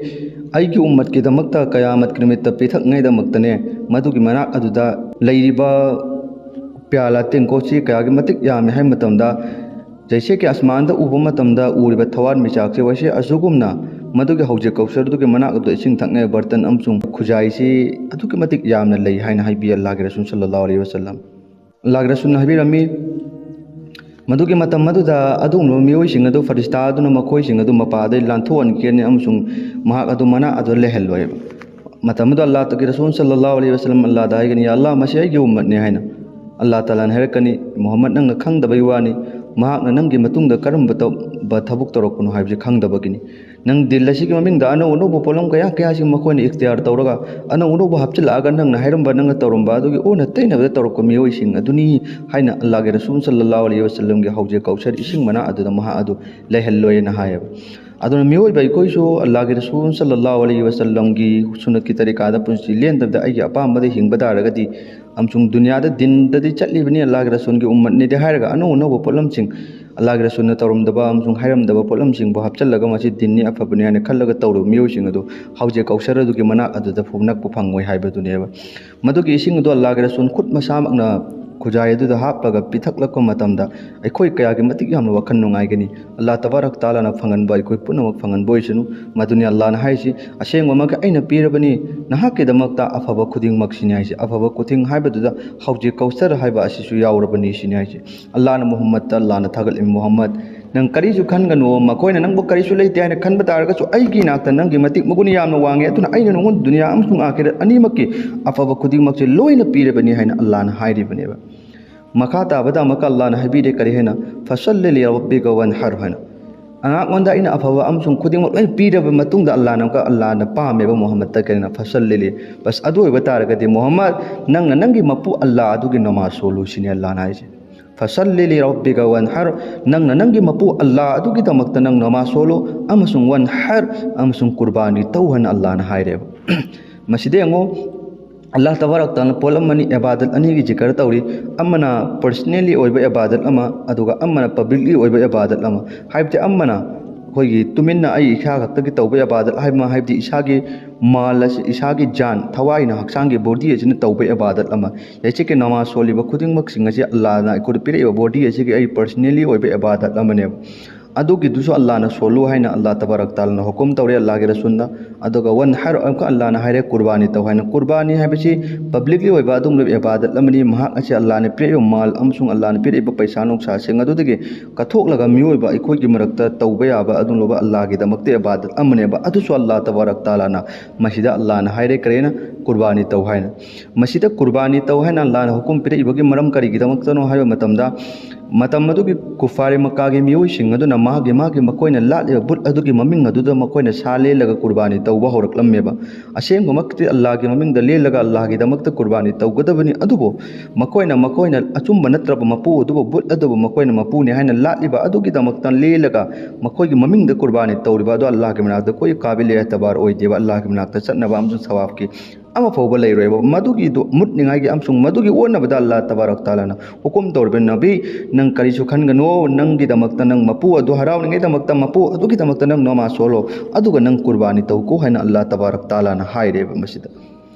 ꯑꯩꯒꯤ ꯎꯝꯃꯠꯀꯤꯗꯃꯛꯇ ꯀꯌꯥꯃꯠꯀꯤ ꯅꯨꯃꯤꯠꯇ ꯄꯤꯊꯛꯉꯥꯏꯗꯃꯛꯇꯅꯦ꯫ ꯃꯗꯨꯒꯤ ꯃꯅꯥꯛ ꯑꯗꯨꯗ ꯂꯩꯔꯤꯕ ꯄ꯭ꯌꯥꯂꯥ ꯇꯦꯡꯀꯣꯠꯁꯤ ꯀꯌꯥꯒꯤ ꯃꯇꯤꯛ ꯌꯥꯝꯃꯤ ꯍꯥꯏꯕ ꯃꯇꯝꯗ, ꯖꯩꯁꯦ ꯀꯤ ꯑꯁꯃꯥꯟꯗ ꯎꯕ ꯃꯇꯝꯗ ꯎꯔꯤꯕ ꯊꯋꯥꯟꯃꯤꯆꯥꯛꯁꯦ ꯋꯥꯏꯁꯦ ꯑꯁꯨꯒꯨꯝꯅ ꯃꯗꯨꯒꯤ ꯍꯧꯖꯤꯛ ꯀꯧꯁꯔꯗꯨꯒꯤ ꯃꯅꯥꯛ ꯑꯗꯨꯗ ꯏꯁꯤꯡ ꯊꯛꯅꯕ ꯕꯔꯇꯟ ꯑꯃꯁꯨꯡ ꯈꯨꯖꯥꯏꯁꯤ ꯑꯗꯨꯛꯀꯤ ꯃꯇꯤꯛ ꯌꯥꯝꯅ ꯂꯩ ꯍꯥꯏꯅ ꯍꯥꯏꯕꯤ ꯑꯜꯂꯥꯍꯒꯤ ꯔꯁꯨꯜ ꯁꯜꯂꯜꯂꯥꯍꯨ ꯑꯂꯩꯍꯤ ꯋꯁꯜꯂꯝ꯫ ꯑꯜꯂꯥꯍꯒꯤ ꯔꯁꯨꯜꯅ ꯍꯥꯏꯕꯤꯔꯝꯃꯤ, ꯃꯗꯨꯒꯤ ꯃꯇꯝ ꯑꯗꯨꯗ ꯑꯗꯨꯒꯨꯝꯂꯕ ꯃꯤꯑꯣꯏꯁꯤꯡ ꯑꯗꯨ ꯐꯔꯤꯁꯇꯥ ꯑꯗꯨꯅ ꯃꯈꯣꯏꯁꯤꯡ ꯑꯗꯨ ꯃꯄꯥꯗꯒꯤ ꯂꯥꯟꯊꯣꯛꯍꯟꯈꯤꯒꯅꯤ ꯑꯃꯁꯨꯡ ꯃꯍꯥꯛ ꯑꯗꯨ ꯃꯅꯥꯛ ꯑꯗꯨꯗ ꯂꯩꯍꯜꯂꯣꯏꯕ꯫ ꯃꯇꯝ ꯑꯗꯨꯗ ꯑꯜꯂꯥꯍꯒꯤ ꯔꯁꯨꯜ ꯁꯜꯂꯜꯂꯥꯍꯨ ꯑꯂꯩꯍꯤ ꯋꯁꯜꯂꯝ ꯑꯜꯂꯥꯍꯗ ꯍꯥꯏꯒꯅꯤ, "ꯌꯥ ꯑꯜꯂꯥꯍ, ꯃꯁꯤ ꯑꯩꯒꯤ ꯎꯝꯃꯠꯅꯤ" ꯍꯥꯏꯅ꯫ ꯑꯜꯂꯥꯍ ꯇꯥꯂꯥꯅ ꯍꯥꯏꯔꯛꯀꯅꯤ, "ꯃꯨꯍꯝꯃꯗ, ꯅꯪꯅ ꯈꯪꯗꯕꯒꯤ ꯋꯥꯅꯤ, ꯃꯍꯥꯛꯅ ꯅꯪꯒꯤ ꯃꯇꯨꯡꯗ ꯀꯔꯝꯕ ꯇꯧ-, ꯕ ꯊꯕꯛ ꯇꯧꯔꯛꯄꯅꯣ ꯍꯥꯏꯕꯁꯤ ꯈꯪꯗꯕꯒꯤꯅꯤ꯫ ꯅꯪ ꯗꯤꯟ ꯑꯁꯤꯒꯤ ꯃꯃꯤꯡꯗ ꯑꯅꯧ ꯑꯅꯧꯕ ꯄꯣꯠꯂꯝ ꯀꯌꯥ ꯀꯌꯥꯁꯤ ꯃꯈꯣꯏꯅ ꯏꯈꯇꯤꯌꯥꯔ ꯇꯧꯔꯒ, ꯑꯅꯧ ꯑꯅꯧꯕ ꯍꯥꯞꯆꯤꯜꯂꯛꯑꯒ, ꯅꯪꯅ ꯍꯥꯏꯔꯝꯕ, ꯅꯪꯅ ꯇꯧꯔꯝꯕ ꯑꯗꯨꯒꯤ ꯑꯣꯟꯅ ꯇꯩꯅꯕꯗ ꯇꯧꯔꯛꯄ ꯃꯤꯑꯣꯏꯁꯤꯡ ꯑꯗꯨꯅꯤ ꯍꯥꯏꯅ ꯑꯜꯂꯥꯍꯒꯤ ꯔꯁꯨꯜ ꯁꯜꯂꯜꯂꯥꯍꯨ ꯑꯂꯩꯍꯤ ꯋꯥꯁꯜꯂꯝꯒꯤ ꯍꯧꯖꯤꯛ ꯀꯧꯁꯔ ꯏꯁꯤꯡ ꯃꯅꯥ ꯑꯗꯨꯗ ꯃꯍꯥꯛ ꯑꯗꯨ ꯂꯩꯍꯜꯂꯣꯏꯅ ꯍꯥꯏꯌꯦꯕ꯫ ꯑꯗꯨꯅ ꯃꯤꯑꯣꯏꯕ ꯑꯩꯈꯣꯏꯁꯨ ꯑꯜꯂꯥꯍꯒꯤ ꯔꯁꯨꯜ ꯁꯜꯂꯜꯂꯥꯍꯨ ꯑꯂꯩꯍꯤ ꯋꯥꯁꯜꯂꯝꯒꯤ ꯁꯨꯟꯅꯠꯀꯤ ꯇꯔꯤꯀꯥꯗ ꯄꯨꯟꯁꯤ ꯂꯦꯟꯗꯕꯗ ꯑꯩꯒꯤ ꯑꯄꯥꯝꯕꯗ ꯍꯤꯡꯕ ꯇꯥꯔꯒꯗꯤ, ꯑꯃꯁꯨꯡ ꯗꯨꯅꯤꯌꯥꯗ ꯗꯤꯟꯗꯗꯤ ꯆꯠꯂꯤꯕꯅꯤ, ꯑꯜꯂꯥꯍꯒꯤ ꯔꯁꯨꯜꯒꯤ ꯎꯝꯃꯠꯅꯤꯗꯤ ꯍꯥꯏꯔꯒ ꯑꯅꯧ ꯑꯅꯧꯕ ꯄꯣꯠꯂꯝꯁꯤꯡ, ꯑꯜꯂꯥꯍꯒꯤ ꯔꯁꯨꯜꯅ ꯇꯧꯔꯝꯗꯕ ꯑꯃꯁꯨꯡ ꯍꯥꯏꯔꯝꯗꯕ ꯄꯣꯠꯂꯝꯁꯤꯡꯕꯨ ꯍꯥꯞꯆꯤꯜꯂꯒ ꯃꯁꯤ ꯗꯤꯟꯅꯤ, ꯑꯐꯕꯅꯤ ꯍꯥꯏꯅ ꯈꯜꯂꯒ ꯇꯧꯔꯤꯕ ꯃꯤꯑꯣꯏꯁꯤꯡ ꯑꯗꯨ ꯍꯧꯖꯤꯛ ꯀꯧꯁꯔ ꯑꯗꯨꯒꯤ ꯃꯅꯥꯛ ꯑꯗꯨꯗ ꯐꯥꯎ ꯅꯛꯄ ꯐꯪꯉꯣꯏ ꯍꯥꯏꯕꯗꯨꯅꯦꯕ꯫ ꯃꯗꯨꯒꯤ ꯏꯁꯤꯡ ꯑꯗꯨ ꯑꯜꯂꯥꯍꯒꯤ ꯔꯁꯨꯜ ꯈꯨꯠ ꯃꯁꯥꯃꯛꯅ ꯈꯨꯖꯥꯏ ꯑꯗꯨꯗ ꯍꯥꯞꯄꯒ ꯄꯤꯊꯛꯂꯛꯄ ꯃꯇꯝꯗ ꯑꯩꯈꯣꯏ ꯀꯌꯥꯒꯤ ꯃꯇꯤꯛ ꯌꯥꯝꯅ ꯋꯥꯈꯜ ꯅꯨꯡꯉꯥꯏꯒꯅꯤ꯫ ꯑꯜꯂꯥꯍ ꯇꯕꯥꯔꯛ ꯇꯥꯂꯥꯅ ꯐꯪꯍꯟꯕ ꯑꯩꯈꯣꯏ ꯄꯨꯝꯅꯃꯛ ꯐꯪꯍꯟꯕ ꯑꯣꯏꯁꯅꯨ꯫ ꯃꯗꯨꯅꯤ ꯑꯜꯂꯥꯍꯅ ꯍꯥꯏꯔꯤꯁꯤ, "ꯑꯁꯦꯡꯕꯃꯛ ꯑꯩꯅ ꯄꯤꯔꯕꯅꯤ ꯅꯍꯥꯛꯀꯤꯗꯃꯛꯇ ꯑꯐꯕ ꯈꯨꯗꯤꯡꯃꯛꯁꯤꯅꯤ" ꯍꯥꯏꯁꯤ꯫ ꯑꯐꯕ ꯈꯨꯗꯤꯡ ꯍꯥꯏꯕꯗꯨꯗ ꯍꯧꯖꯤꯛ ꯀꯧꯁꯔ ꯍꯥꯏꯕ ꯑꯁꯤꯁꯨ ꯌꯥꯎꯔꯕꯅꯤ ꯁꯤꯅꯤ ꯍꯥꯏꯁꯤ꯫ ꯑꯜꯂꯥꯍꯅ ꯃꯨꯍꯝꯃꯗꯇ, ꯑꯜꯂꯥꯍꯅ ꯊꯥꯒꯠꯂꯤ, "ꯃꯨꯍꯝꯃꯗ, ꯅꯪ ꯀꯔꯤꯁꯨ ꯈꯟꯒꯅꯨ, ꯃꯈꯣꯏꯅ ꯅꯪꯕꯨ ꯀꯔꯤꯁꯨ ꯂꯩꯇꯦ ꯍꯥꯏꯅ ꯈꯟꯕ ꯇꯥꯔꯒꯁꯨ, ꯑꯩꯒꯤ ꯏꯅꯥꯛꯇ ꯅꯪꯒꯤ ꯃꯇꯤꯛ ꯃꯒꯨꯟ ꯌꯥꯝꯅ ꯋꯥꯡꯉꯦ, ꯑꯗꯨꯅ ꯑꯩꯅ ꯅꯉꯣꯟꯗ ꯗꯨꯅꯤꯌꯥ ꯑꯃꯁꯨꯡ ꯑꯥꯈꯤꯔꯠ ꯑꯅꯤꯃꯛꯀꯤ ꯑꯐꯕ ꯈꯨꯗꯤꯡꯃꯛꯁꯦ ꯂꯣꯏꯅ ꯄꯤꯔꯕꯅꯤ" ꯍꯥꯏꯅ ꯑꯜꯂꯥꯍꯅ ꯍꯥꯏꯔꯤꯕꯅꯦꯕ꯫ ꯃꯈꯥ ꯇꯥꯕꯗ ꯑꯃꯨꯛꯀ ꯑꯜꯂꯥꯍꯅ ꯍꯥꯏꯕꯤꯔꯦ, ꯀꯔꯤ ꯍꯥꯏꯅ? "ꯐꯁꯜꯂꯤ ꯂꯤꯔꯕꯕꯤꯀ ꯋꯟꯍꯔ" ꯍꯥꯏꯅ꯫ ꯑꯉꯥꯛꯂꯣꯟꯗ ꯑꯩꯅ ꯑꯐꯕ ꯑꯃꯁꯨꯡ ꯈꯨꯗꯤꯡꯃꯛ ꯂꯣꯏ ꯄꯤꯔꯕ ꯃꯇꯨꯡꯗ ꯑꯜꯂꯥꯍꯅ ꯑꯃꯨꯛꯀ, ꯑꯜꯂꯥꯍꯅ ꯄꯥꯝꯃꯦꯕ ꯃꯨꯍꯝꯃꯗꯇ, ꯀꯔꯤꯅ? "ꯐꯁꯜꯂꯤ ꯂꯤ-", ꯕꯁ, ꯑꯗꯨ ꯑꯣꯏꯕ ꯇꯥꯔꯒꯗꯤ ꯃꯨꯍꯝꯃꯗ, ꯅꯪꯅ ꯅꯪꯒꯤ ꯃꯄꯨ ꯑꯜꯂꯥꯍ ꯑꯗꯨꯒꯤ ꯅꯃꯥꯖ ꯁꯣꯜꯂꯨ ꯁꯤꯅꯤ ꯑꯜꯂꯥꯍꯅ ꯍꯥꯏꯁꯦ꯫ "ꯐꯁꯜꯂꯤ ꯂꯤꯔꯕꯕꯤꯀ ꯋꯟꯍꯔ", ꯅꯪꯅ ꯅꯪꯒꯤ ꯃꯄꯨ ꯑꯜꯂꯥꯍ ꯑꯗꯨꯒꯤꯗꯃꯛꯇ ꯅꯪ ꯅꯃꯥꯖ ꯁꯣꯜꯂꯨ, ꯑꯃꯁꯨꯡ "ꯋꯟꯍꯔ", ꯑꯃꯁꯨꯡ ꯀꯨꯔꯕꯥꯅꯤ ꯇꯧ ꯍꯥꯏꯅ ꯑꯜꯂꯥꯍꯅ ꯍꯥꯏꯔꯦꯕ꯫ ꯃꯁꯤꯗ ꯌꯦꯡꯉꯨ, ꯑꯜꯂꯥꯍ ꯇꯕꯥꯔꯛ ꯇꯥꯂꯥꯅ ꯄꯣꯠꯂꯝ ꯑꯅꯤ, ꯏꯕꯥꯗꯠ ꯑꯅꯤꯒꯤ ꯖꯤꯀꯔ ꯇꯧꯔꯤ꯫ ꯑꯃꯅ personally ꯑꯣꯏꯕ ꯏꯕꯥꯗꯠ ꯑꯃ, ꯑꯗꯨꯒ ꯑꯃꯅ publicly ꯑꯣꯏꯕ ꯏꯕꯥꯗꯠ ꯑꯃ꯫ ꯍꯥꯏꯕꯗꯤ ꯑꯃꯅ ꯑꯩꯈꯣꯏꯒꯤ ꯇꯨꯃꯤꯟꯅ ꯑꯩ ꯏꯁꯥ ꯈꯛꯇꯒꯤ ꯇꯧꯕ ꯏꯕꯥꯗꯠ ꯍꯥꯏꯕ ꯑꯃ, ꯍꯥꯏꯕꯗꯤ ꯏꯁꯥꯒꯤ ꯃꯥꯜ ꯑꯁꯤ, ꯏꯁꯥꯒꯤ ꯖꯥꯟ, ꯊꯋꯥꯏꯅ, ꯍꯛꯆꯥꯡꯒꯤ body ꯑꯁꯤꯅ ꯇꯧꯕ ꯏꯕꯥꯗꯠ ꯑꯃ꯫ ꯂꯩꯆꯠꯀꯤ ꯅꯃꯥꯖ ꯁꯣꯜꯂꯤꯕ ꯈꯨꯗꯤꯡꯃꯛꯁꯤꯡ ꯑꯁꯤ ꯑꯜꯂꯥꯍꯅ ꯑꯩꯈꯣꯏꯗ ꯄꯤꯔꯛꯏꯕ body ꯑꯁꯤꯒꯤ ꯑꯩ personally ꯑꯣꯏꯕ ꯏꯕꯥꯗꯠ ꯑꯃꯅꯦꯕ꯫ ꯑꯗꯨꯒꯤꯗꯨꯁꯨ ꯑꯜꯂꯥꯍꯅ ꯁꯣꯜꯂꯨ ꯍꯥꯏꯅ ꯑꯜꯂꯥꯍ ꯇꯕꯥꯔꯛ ꯇꯥꯂꯥꯅ ꯍꯨꯀꯨꯝ ꯇꯧꯔꯦ ꯑꯜꯂꯥꯍꯒꯤ ꯔꯁꯨꯜꯗ꯫ ꯑꯗꯨꯒ "ꯋꯟꯍꯔ", ꯑꯃꯨꯛꯀ ꯑꯜꯂꯥꯍꯅ ꯍꯥꯏꯔꯦ, "ꯀꯨꯔꯕꯥꯅꯤ ꯇꯧ" ꯍꯥꯏꯅ꯫ ꯀꯨꯔꯕꯥꯅꯤ ꯍꯥꯏꯕꯁꯤ publicly ꯑꯣꯏꯕ ꯑꯗꯨꯒꯨꯝꯂꯕ ꯏꯕꯥꯗꯠ ꯑꯃꯅꯤ꯫ ꯃꯍꯥꯛ ꯑꯁꯤ ꯑꯜꯂꯥꯍꯅ ꯄꯤꯔꯛꯏꯕ ꯃꯥꯜ ꯑꯃꯁꯨꯡ ꯑꯜꯂꯥꯍꯅ ꯄꯤꯔꯛꯏꯕ ꯄꯩꯁꯥ ꯅꯨꯡꯁꯥꯁꯤꯡ ꯑꯗꯨꯗꯒꯤ ꯀꯠꯊꯣꯛꯂꯒ ꯃꯤꯑꯣꯏꯕ ꯑꯩꯈꯣꯏꯒꯤ ꯃꯔꯛꯇ ꯇꯧꯕ ꯌꯥꯕ ꯑꯗꯨꯒꯨꯝꯂꯕ ꯑꯜꯂꯥꯍꯒꯤꯗꯃꯛꯇ ꯏꯕꯥꯗꯠ ꯑꯃꯅꯦꯕ꯫ ꯑꯗꯨꯁꯨ ꯑꯜꯂꯥꯍ ꯇꯕꯥꯔꯛ ꯇꯥꯂꯥꯅ ꯃꯁꯤꯗ ꯑꯜꯂꯥꯍꯅ ꯍꯥꯏꯔꯦ, ꯀꯔꯤꯅ? "ꯀꯨꯔꯕꯥꯅꯤ ꯇꯧ" ꯍꯥꯏꯅ꯫ ꯃꯁꯤꯗ ꯀꯨꯔꯕꯥꯅꯤ ꯇꯧ ꯍꯥꯏꯅ ꯑꯜꯂꯥꯍꯅ ꯍꯨꯀꯨꯝ ꯄꯤꯔꯛꯏꯕꯒꯤ ꯃꯔꯝ ꯀꯔꯤꯒꯤꯗꯃꯛꯇꯅꯣ ꯍꯥꯏꯕ ꯃꯇꯝꯗ, ꯃꯇꯝ ꯑꯗꯨꯒꯤ ꯀꯨꯐꯥꯔꯦ ꯃꯛꯀꯥꯒꯤ ꯃꯤꯑꯣꯏꯁꯤꯡ ꯑꯗꯨꯅ ꯃꯥꯒꯤ ꯃꯥꯒꯤ ꯃꯈꯣꯏꯅ ꯂꯥꯠꯂꯤꯕ ꯕꯨꯠ ꯑꯗꯨꯒꯤ ꯃꯃꯤꯡ ꯑꯗꯨꯗ ꯃꯈꯣꯏꯅ ꯁꯥ ꯂꯦꯜꯂꯒ ꯀꯨꯔꯕꯥꯅꯤ ꯇꯧꯕ ꯍꯧꯔꯛꯂꯝꯃꯦꯕ꯫ ꯑꯁꯦꯡꯕꯃꯛꯇꯤ ꯑꯜꯂꯥꯍꯒꯤ ꯃꯃꯤꯡꯗ ꯂꯦꯜꯂꯒ ꯑꯜꯂꯥꯍꯒꯤꯗꯃꯛꯇ ꯀꯨꯔꯕꯥꯅꯤ ꯇꯧꯒꯗꯕꯅꯤ, ꯑꯗꯨꯕꯨ ꯃꯈꯣꯏꯅ ꯃꯈꯣꯏꯅ ꯑꯆꯨꯝꯕ ꯅꯠꯇ꯭ꯔꯕ ꯃꯄꯨ ꯑꯗꯨꯕꯨ, ꯕꯨꯠ ꯑꯗꯨꯕꯨ ꯃꯈꯣꯏꯅ ꯃꯄꯨꯅꯤ ꯍꯥꯏꯅ ꯂꯥꯠꯂꯤꯕ ꯑꯗꯨꯒꯤꯗꯃꯛꯇ ꯂꯦꯜꯂꯒ ꯃꯈꯣꯏꯒꯤ ꯃꯃꯤꯡꯗ ꯀꯨꯔꯕꯥꯅꯤ ꯇꯧꯔꯤꯕ ꯑꯗꯨ ꯑꯜꯂꯥꯍꯒꯤ ꯃꯅꯥꯛꯇ ꯀꯣꯏ ꯀꯥꯕꯤꯜ ꯑꯦꯇꯕꯥꯔ ꯑꯣꯏꯗꯦꯕ꯫ ꯑꯜꯂꯥꯍꯒꯤ ꯃꯅꯥꯛꯇ ꯆꯠꯅꯕ ꯑꯃꯁꯨꯡ ꯁꯋꯥꯕꯀꯤ ꯑꯃ ꯐꯥꯎꯕ ꯂꯩꯔꯣꯏꯕ꯫ ꯃꯗꯨꯒꯤꯗꯨ ꯃꯨꯠꯅꯤꯡꯉꯥꯏꯒꯤ ꯑꯃꯁꯨꯡ ꯃꯗꯨꯒꯤ ꯑꯣꯟꯅꯕꯗ ꯑꯜꯂꯥꯍ ꯇꯕꯥꯔꯛ ꯇꯥꯂꯥꯅ ꯍꯨꯀꯨꯝ ꯇꯧꯔꯤꯕ, "ꯅꯕꯤ, ꯅꯪ ꯀꯔꯤꯁꯨ ꯈꯟꯒꯅꯨ, ꯅꯪꯒꯤꯗꯃꯛꯇ ꯅꯪ ꯃꯄꯨ ꯑꯗꯨ ꯍꯔꯥꯎꯅꯤꯡꯉꯥꯏꯗꯃꯛꯇ ꯃꯄꯨ ꯑꯗꯨꯒꯤꯗꯃꯛꯇ ꯅꯪ ꯅꯃꯥꯖ ꯁꯣꯜꯂꯣ, ꯑꯗꯨꯒ ꯅꯪ ꯀꯨꯔꯕꯥꯅꯤ ꯇꯧꯀꯣ" ꯍꯥꯏꯅ ꯑꯜꯂꯥꯍ ꯇꯕꯥꯔꯛ ꯇꯥꯂꯥꯅ ꯍꯥꯏꯔꯦꯕ ꯃꯁꯤꯗ꯫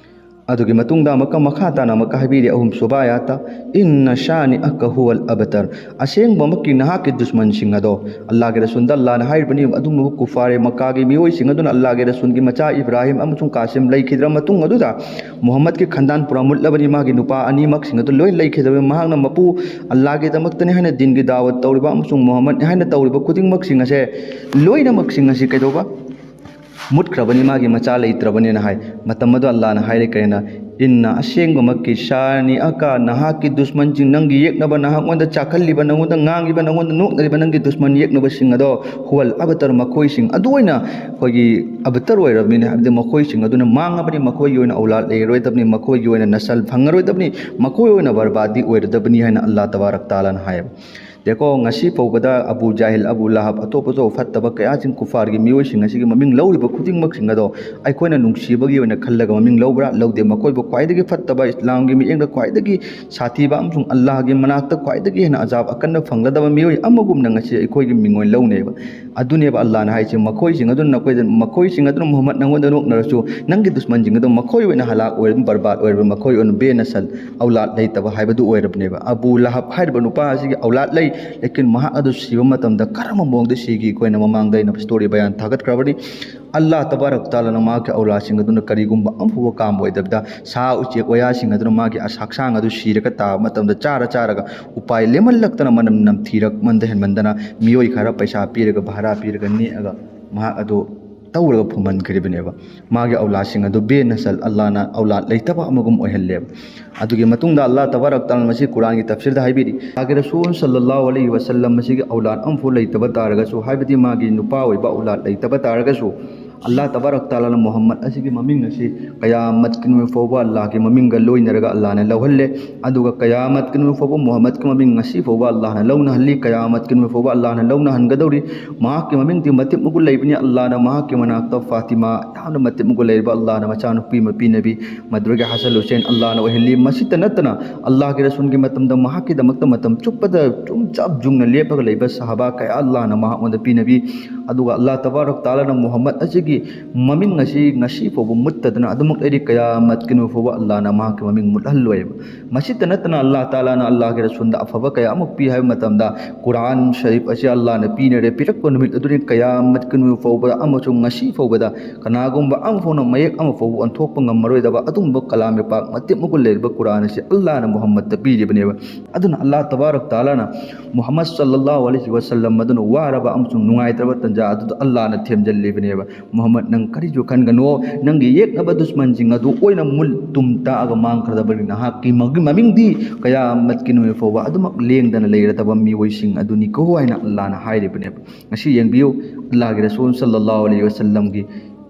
ꯑꯗꯨꯒꯤ ꯃꯇꯨꯡꯗ ꯑꯃꯨꯛꯀ ꯃꯈꯥ ꯇꯥꯅ ꯑꯃꯨꯛꯀ ꯍꯥꯏꯕꯤꯔꯤ ꯑꯍꯨꯝꯁꯨꯕ ꯑꯥꯌꯥꯠꯇ, "ꯏꯟꯅ ꯁꯥꯅꯤ ꯑꯀ ꯍꯨꯋꯜ ꯑꯕꯇꯔ", ꯑꯁꯦꯡꯕꯃꯛꯀꯤ ꯅꯍꯥꯛꯀꯤ ꯗꯨꯁꯃꯟꯁꯤꯡ ꯑꯗꯣ, ꯑꯜꯂꯥꯍꯒꯤ ꯔꯁꯨꯜꯗ ꯑꯜꯂꯥꯍꯅ ꯍꯥꯏꯔꯤꯕꯅꯤ, ꯑꯗꯨꯒꯨꯝꯂꯕ ꯀꯨꯐꯥꯔꯦ ꯃꯛꯀꯥꯒꯤ ꯃꯤꯑꯣꯏꯁꯤꯡ ꯑꯗꯨꯅ ꯑꯜꯂꯥꯍꯒꯤ ꯔꯁꯨꯜꯒꯤ ꯃꯆꯥ ꯏꯕ꯭ꯔꯥꯍꯤꯝ ꯑꯃꯁꯨꯡ ꯀꯥꯁꯤꯝ ꯂꯩꯈꯤꯗ꯭ꯔ ꯃꯇꯨꯡ ꯑꯗꯨꯗ, ꯃꯨꯍꯝꯃꯗꯀꯤ ꯈꯟꯗꯥꯟ ꯄꯨꯔꯥ ꯃꯨꯠꯂꯕꯅꯤ, ꯃꯥꯒꯤ ꯅꯨꯄꯥ ꯑꯅꯤꯃꯛꯁꯤꯡ ꯑꯗꯨ ꯂꯣꯏ ꯂꯩꯈꯤꯗ꯭ꯔꯕꯅꯤ꯫ ꯃꯍꯥꯛꯅ ꯃꯄꯨ ꯑꯜꯂꯥꯍꯒꯤꯗꯃꯛꯇꯅꯤ ꯍꯥꯏꯅ ꯗꯤꯟꯒꯤ ꯗꯥꯋꯠ ꯇꯧꯔꯤꯕ ꯑꯃꯁꯨꯡ ꯃꯨꯍꯝꯃꯗꯅꯤ ꯍꯥꯏꯅ ꯇꯧꯔꯤꯕ ꯈꯨꯗꯤꯡꯃꯛꯁꯤꯡ ꯑꯁꯦ, ꯂꯣꯏꯅꯃꯛꯁꯤꯡ ꯑꯁꯤ ꯀꯩꯗꯧꯕ? ꯃꯨꯠꯈ꯭ꯔꯕꯅꯤ, ꯃꯥꯒꯤ ꯃꯆꯥ ꯂꯩꯇ꯭ꯔꯕꯅꯤꯅ ꯍꯥꯏ꯫ ꯃꯇꯝ ꯑꯗꯨ ꯑꯜꯂꯥꯍꯅ ꯍꯥꯏꯔꯦ ꯀꯩꯅ, "ꯏꯟꯅ, ꯑꯁꯦꯡꯕꯃꯛꯀꯤ, ꯁꯥꯅꯤ ꯑꯀ, ꯅꯍꯥꯛꯀꯤ ꯗꯨꯁꯃꯟꯁꯤꯡ, ꯅꯪꯒꯤ ꯌꯦꯛꯅꯕ, ꯅꯍꯥꯛꯉꯣꯟꯗ ꯆꯥꯛꯍꯜꯂꯤꯕ, ꯅꯪꯉꯣꯟꯗ ꯉꯥꯡꯉꯤꯕ, ꯅꯪꯉꯣꯟꯗ ꯅꯣꯛꯅꯔꯤꯕ ꯅꯪꯒꯤ ꯗꯨꯁꯃꯟ ꯌꯦꯛꯅꯕꯁꯤꯡ ꯑꯗꯣ, ꯍꯨꯋꯜ ꯑꯕꯇꯔ, ꯃꯈꯣꯏꯁꯤꯡ ꯑꯗꯨ ꯑꯣꯏꯅ ꯑꯩꯈꯣꯏꯒꯤ ꯑꯕꯇꯔ ꯑꯣꯏꯔꯕꯅꯤꯅ", ꯍꯥꯏꯕꯗꯤ ꯃꯈꯣꯏꯁꯤꯡ ꯑꯗꯨꯅ ꯃꯥꯡꯉꯕꯅꯤ, ꯃꯈꯣꯏꯒꯤ ꯑꯣꯏꯅ ꯑꯧꯂꯥꯗ ꯂꯩꯔꯔꯣꯏꯗꯕꯅꯤ, ꯃꯈꯣꯏꯒꯤ ꯑꯣꯏꯅ ꯅꯁꯜ ꯐꯪꯉꯔꯣꯏꯗꯕꯅꯤ, ꯃꯈꯣꯏ ꯑꯣꯏꯅ ꯕꯔꯕꯥꯗꯤ ꯑꯣꯏꯔꯗꯕꯅꯤ ꯍꯥꯏꯅ ꯑꯜꯂꯥꯍ ꯇꯕꯥꯔꯛ ꯇꯥꯂꯥꯅ ꯍꯥꯏꯌꯦꯕ꯫ ꯌꯦꯡꯉꯣ, ꯉꯁꯤ ꯐꯥꯎꯕꯗ ꯑꯕꯨ ꯖꯥꯍꯤꯜ, ꯑꯕꯨ ꯂꯍꯕ, ꯑꯇꯣꯞ ꯑꯇꯣꯞꯄ ꯐꯠꯇꯕ ꯀꯌꯥꯁꯤꯡ, ꯀꯨꯐꯥꯔꯒꯤ ꯃꯤꯑꯣꯏꯁꯤꯡ ꯑꯁꯤꯒꯤ ꯃꯃꯤꯡ ꯂꯧꯔꯤꯕ ꯈꯨꯗꯤꯡꯃꯛꯁꯤꯡ ꯑꯗꯣ ꯑꯩꯈꯣꯏꯅ ꯅꯨꯡꯁꯤꯕꯒꯤ ꯑꯣꯏꯅ ꯈꯜꯂꯒ ꯃꯃꯤꯡ ꯂꯧꯕ꯭ꯔꯥ? ꯂꯧꯗꯦ꯫ ꯃꯈꯣꯏꯕꯨ ꯈ꯭ꯋꯥꯏꯗꯒꯤ ꯐꯠꯇꯕ, ꯏꯁꯂꯥꯝꯒꯤ ꯃꯤꯠꯌꯦꯡꯗ ꯈ꯭ꯋꯥꯏꯗꯒꯤ ꯁꯥꯊꯤꯕ ꯑꯃꯁꯨꯡ ꯑꯜꯂꯥꯍꯒꯤ ꯃꯅꯥꯛꯇ ꯈ꯭ꯋꯥꯏꯗꯒꯤ ꯍꯦꯟꯅ ꯑꯖꯥꯕ ꯑꯀꯟꯕ ꯐꯪꯂꯗꯕ ꯃꯤꯑꯣꯏ ꯑꯃꯒꯨꯝꯅ ꯉꯁꯤ ꯑꯩꯈꯣꯏꯒꯤ ꯃꯤꯡ ꯑꯣꯏꯅ ꯂꯧꯅꯩꯕ꯫ ꯑꯗꯨꯅꯦꯕ ꯑꯜꯂꯥꯍꯅ ꯍꯥꯏꯁꯦ, "ꯃꯈꯣꯏꯁꯤꯡ ꯑꯗꯨꯅ ꯅꯈꯣꯏꯗ, ꯃꯈꯣꯏꯁꯤꯡ ꯑꯗꯨꯅ ꯃꯨꯍꯝꯃꯗ ꯅꯉꯣꯟꯗ ꯅꯣꯛꯅꯔꯁꯨ, ꯅꯪꯒꯤ ꯗꯨꯁꯃꯟꯁꯤꯡ ꯑꯗꯨ ꯃꯈꯣꯏ ꯑꯣꯏꯅ ꯍꯂꯥꯛ ꯑꯣꯏꯔꯕ, ꯕꯔꯕꯥꯗ ꯑꯣꯏꯔꯕ, ꯃꯈꯣꯏ ꯑꯣꯏꯅ ꯕꯦꯅꯁꯜ, ꯑꯧꯂꯥꯗ ꯂꯩꯇꯕ ꯍꯥꯏꯕꯗꯨ ꯑꯣꯏꯔꯕꯅꯦꯕ"꯫ ꯑꯕꯨ ꯂꯍꯕ ꯍꯥꯏꯔꯤꯕ ꯅꯨꯄꯥ ꯑꯁꯤꯒꯤ ꯑꯧꯂꯥꯗ ꯂꯩ, ꯂꯦꯀꯤꯟ ꯃꯍꯥꯛ ꯑꯗꯨ ꯁꯤꯕ ꯃꯇꯝꯗ ꯀꯔꯝꯕ ꯃꯑꯣꯡꯗ ꯁꯤꯈꯤ? ꯑꯩꯈꯣꯏꯅ ꯃꯃꯥꯡꯗ ꯑꯩꯅ ꯁ꯭ꯇꯣꯔꯤ ꯕꯌꯥꯟ ꯊꯥꯒꯠꯈ꯭ꯔꯕꯅꯤ꯫ ꯑꯜꯂꯥꯍ ꯇꯕꯥꯔꯛ ꯇꯥꯂꯥꯅ ꯃꯍꯥꯛꯀꯤ ꯑꯧꯂꯥꯗꯁꯤꯡ ꯑꯗꯨꯅ ꯀꯔꯤꯒꯨꯝꯕ ꯑꯃꯐꯥꯎꯕ ꯀꯥꯝꯕ ꯑꯣꯏꯗꯕꯗ, ꯁꯥ ꯎꯆꯦꯛ ꯋꯥꯌꯥꯁꯤꯡ ꯑꯗꯨꯅ ꯃꯥꯒꯤ ꯑꯁ-, ꯍꯛꯆꯥꯡ ꯑꯗꯨ ꯁꯤꯔꯒ ꯇꯥꯕ ꯃꯇꯝꯗ ꯆꯥꯔ ꯆꯥꯔꯒ ꯎꯄꯥꯏ ꯂꯦꯝꯍꯜꯂꯛꯇꯅ ꯃꯅꯝ ꯅꯝꯊꯤꯔꯛꯃꯟꯗ ꯍꯦꯟꯃꯟꯗꯅ ꯃꯤꯑꯣꯏ ꯈꯔ ꯄꯩꯁꯥ ꯄꯤꯔꯒ, ꯚꯔꯥ ꯄꯤꯔꯒ ꯅꯦꯛꯑꯒ ꯃꯍꯥꯛ ꯑꯗꯨ ꯇꯧꯔꯒ ꯐꯨꯝꯍꯟꯈ꯭ꯔꯤꯕꯅꯦꯕ꯫ ꯃꯥꯒꯤ ꯑꯧꯂꯥꯗꯁꯤꯡ ꯑꯗꯨ ꯕꯦ ꯅꯁꯜ, ꯑꯜꯂꯥꯍꯅ ꯑꯧꯂꯥꯗ ꯂꯩꯇꯕ ꯑꯃꯒꯨꯝ ꯑꯣꯏꯍꯜꯂꯦꯕ꯫ ꯑꯗꯨꯒꯤ ꯃꯇꯨꯡꯗ ꯑꯜꯂꯥꯍ ꯇꯕꯥꯔꯛ ꯇꯥꯂꯥꯅ ꯃꯁꯤ ꯀꯨꯔꯥꯟꯒꯤ ꯇꯐꯁꯤꯔꯗ ꯍꯥꯏꯕꯤꯔꯤ, ꯑꯜꯂꯥꯍꯒꯤ ꯔꯁꯨꯜ ꯁꯜꯂꯜꯂꯥꯍꯨ ꯑꯂꯩꯍꯤ ꯋꯁꯜꯂꯝ ꯑꯁꯤꯒꯤ ꯑꯧꯂꯥꯗ ꯑꯃꯐꯥꯎ ꯂꯩꯇꯕ ꯇꯥꯔꯒꯁꯨ, ꯍꯥꯏꯕꯗꯤ ꯃꯥꯒꯤ ꯅꯨꯄꯥ ꯑꯣꯏꯕ ꯑꯧꯂꯥꯗ ꯂꯩꯇꯕ ꯇꯥꯔꯒꯁꯨ, ꯑꯜꯂꯥꯍ ꯇꯕꯥꯔꯛ ꯇꯥꯂꯥꯅ ꯃꯨꯍꯝꯃꯗ ꯑꯁꯤꯒꯤ ꯃꯃꯤꯡ ꯑꯁꯤ ꯀꯌꯥꯃꯠꯀꯤ ꯅꯨꯃꯤꯠ ꯐꯥꯎꯕ ꯑꯜꯂꯥꯍꯒꯤ ꯃꯃꯤꯡꯒ ꯂꯣꯏꯅꯔꯒ ꯑꯜꯂꯥꯍꯅ ꯂꯧꯍꯜꯂꯦ꯫ ꯑꯗꯨꯒ ꯀꯌꯥꯃꯠꯀꯤ ꯅꯨꯃꯤꯠ ꯐꯥꯎꯕ ꯃꯨꯍꯝꯃꯗꯀꯤ ꯃꯃꯤꯡ ꯉꯁꯤ ꯐꯥꯎꯕ ꯑꯜꯂꯥꯍꯅ ꯂꯧꯅꯍꯜꯂꯤ, ꯀꯌꯥꯃꯠꯀꯤ ꯅꯨꯃꯤꯠ ꯐꯥꯎꯕ ꯑꯜꯂꯥꯍꯅ ꯂꯧꯅꯍꯟꯒꯗꯧꯔꯤ꯫ ꯃꯍꯥꯛꯀꯤ ꯃꯃꯤꯡꯗꯤ ꯃꯇꯤꯛ ꯃꯒꯨꯟ ꯂꯩꯕꯅꯤ, ꯑꯜꯂꯥꯍꯅ ꯃꯍꯥꯛꯀꯤ ꯃꯅꯥꯛꯇ ꯐꯥꯇꯤꯃꯥ, ꯌꯥꯝꯅ ꯃꯇꯤꯛ ꯃꯒꯨꯟ ꯂꯩꯔꯕ ꯑꯜꯂꯥꯍꯅ ꯃꯆꯥꯅꯨꯄꯤ ꯃꯄꯤ ꯅꯕꯤ ꯃꯗꯨꯔꯒꯤ ꯍꯁꯟ ꯍꯨꯁꯦꯟ ꯑꯜꯂꯥꯍꯅ ꯑꯣꯏꯍꯜꯂꯤ꯫ ꯃꯁꯤꯇ ꯅꯠꯇꯅ ꯑꯜꯂꯥꯍꯒꯤ ꯔꯁꯨꯜꯒꯤ ꯃꯇꯝꯗ ꯃꯍꯥꯛꯀꯤꯗꯃꯛꯇ ꯃꯇꯝ ꯆꯨꯞꯄꯗ ꯆꯨꯝ ꯆꯞ ꯌꯨꯡꯅ ꯂꯦꯞꯄꯒ ꯂꯩꯕ ꯁꯍꯥꯕꯥ ꯀꯌꯥ ꯑꯜꯂꯥꯍꯅ ꯃꯍꯥꯛꯉꯣꯟꯗ ꯄꯤꯅꯕꯤ꯫ ꯑꯗꯨꯒ ꯑꯜꯂꯥꯍ ꯇꯕꯥꯔꯛ ꯇꯥꯂꯥꯅ ꯃꯨꯍꯝꯃꯗ ꯑꯁꯤꯒꯤ ꯃꯃꯤꯡ ꯑꯁꯤ ꯉꯁꯤ ꯐꯥꯎꯕ ꯃꯨꯠꯇꯗꯅ ꯑꯗꯨꯃꯛ ꯂꯩꯔꯤ, ꯀꯌꯥꯃꯠꯀꯤ ꯅꯨꯃꯤꯠ ꯐꯥꯎꯕ ꯑꯜꯂꯥꯍꯅ ꯃꯍꯥꯛꯀꯤ ꯃꯃꯤꯡ ꯃꯨꯠꯍꯜꯂꯣꯏꯕ꯫ ꯃꯁꯤꯇ ꯅꯠꯇꯅ ꯑꯜꯂꯥꯍ ꯇꯥꯂꯥꯅ ꯑꯜꯂꯥꯍꯒꯤ ꯔꯁꯨꯜꯗ ꯑꯐꯕ ꯀꯌꯥ ꯑꯃ ꯄꯤ ꯍꯥꯏꯕ ꯃꯇꯝꯗ, ꯀꯨꯔꯥꯟ ꯁꯔꯤꯐ ꯑꯁꯤ ꯑꯜꯂꯥꯍꯅ ꯄꯤꯅꯔꯦ, ꯄꯤꯔꯛꯄ ꯅꯨꯃꯤꯠ ꯑꯗꯨꯅꯤ ꯀꯌꯥꯃꯠꯀꯤ ꯅꯨꯃꯤꯠ ꯐꯥꯎꯕ ꯑꯃꯁꯨꯡ ꯉꯁꯤ ꯐꯥꯎꯕꯗ ꯀꯅꯥꯒꯨꯝꯕ ꯑꯃ ꯐꯥꯎꯅ ꯃꯌꯦꯛ ꯑꯃ ꯐꯥꯎꯕ ꯑꯣꯟꯊꯣꯛꯄ ꯉꯝꯃꯔꯣꯏꯗꯕ ꯑꯗꯨꯒꯨꯝꯕ ꯀꯂꯥꯝ ꯄꯥꯛ ꯃꯇꯤꯛ ꯃꯒꯨꯟ ꯂꯩꯔꯕ ꯀꯨꯔꯥꯟ ꯑꯁꯤ ꯑꯜꯂꯥꯍꯅ ꯃꯨꯍꯝꯃꯗꯇ ꯄꯤꯔꯤꯕꯅꯦꯕ꯫ ꯑꯗꯨꯅ ꯑꯜꯂꯥꯍ ꯇꯕꯥꯔꯛ ꯇꯥꯂꯥꯅ ꯃꯨꯍꯝꯃꯗ ꯁꯜꯂꯜꯂꯥꯍꯨ ꯑꯂꯩꯍꯤ ꯋꯁꯜꯂꯝ ꯑꯗꯨꯅ ꯋꯥꯔꯕ ꯑꯃꯁꯨꯡ ꯅꯨꯡꯉꯥꯏꯇ꯭ꯔꯕ ꯇꯟꯖꯥ ꯑꯗꯨꯗ ꯑꯜꯂꯥꯍꯅ ꯊꯦꯝꯖꯤꯜꯂꯤꯕꯅꯦꯕ꯫ ꯃꯨꯍꯝꯃꯗ, ꯅꯪ ꯀꯔꯤꯁꯨ ꯈꯟꯒꯅꯨ, ꯅꯪꯒꯤ ꯌꯦꯛꯅꯕ ꯗꯨꯁꯃꯟꯁꯤꯡ ꯑꯗꯨ ꯑꯣꯏꯅ ꯃꯨꯜ ꯇꯨꯝ ꯇꯥꯛꯑꯒ ꯃꯥꯡꯈ꯭ꯔꯗꯕꯅꯤ, ꯅꯍꯥꯛꯀꯤ ꯃꯒꯤ ꯃꯃꯤꯡꯗꯤ ꯀꯌꯥꯃꯠꯀꯤ ꯅꯨꯃꯤꯠ ꯐꯥꯎꯕ ꯑꯗꯨꯃꯛ ꯂꯦꯡꯗꯅ ꯂꯩꯔꯗꯕ ꯃꯤꯑꯣꯏꯁꯤꯡ ꯑꯗꯨꯅꯤꯀꯣ ꯍꯥꯏꯅ ꯑꯜꯂꯥꯍꯅ ꯍꯥꯏꯔꯤꯕꯅꯦꯕ꯫ ꯉꯁꯤ ꯌꯦꯡꯕꯤꯌꯨ, ꯑꯜꯂꯥꯍꯒꯤ ꯔꯁꯨꯜ ꯁꯜꯂꯜꯂꯥꯍꯨ ꯑꯂꯩꯍꯤ ꯋꯁꯜꯂꯝꯒꯤ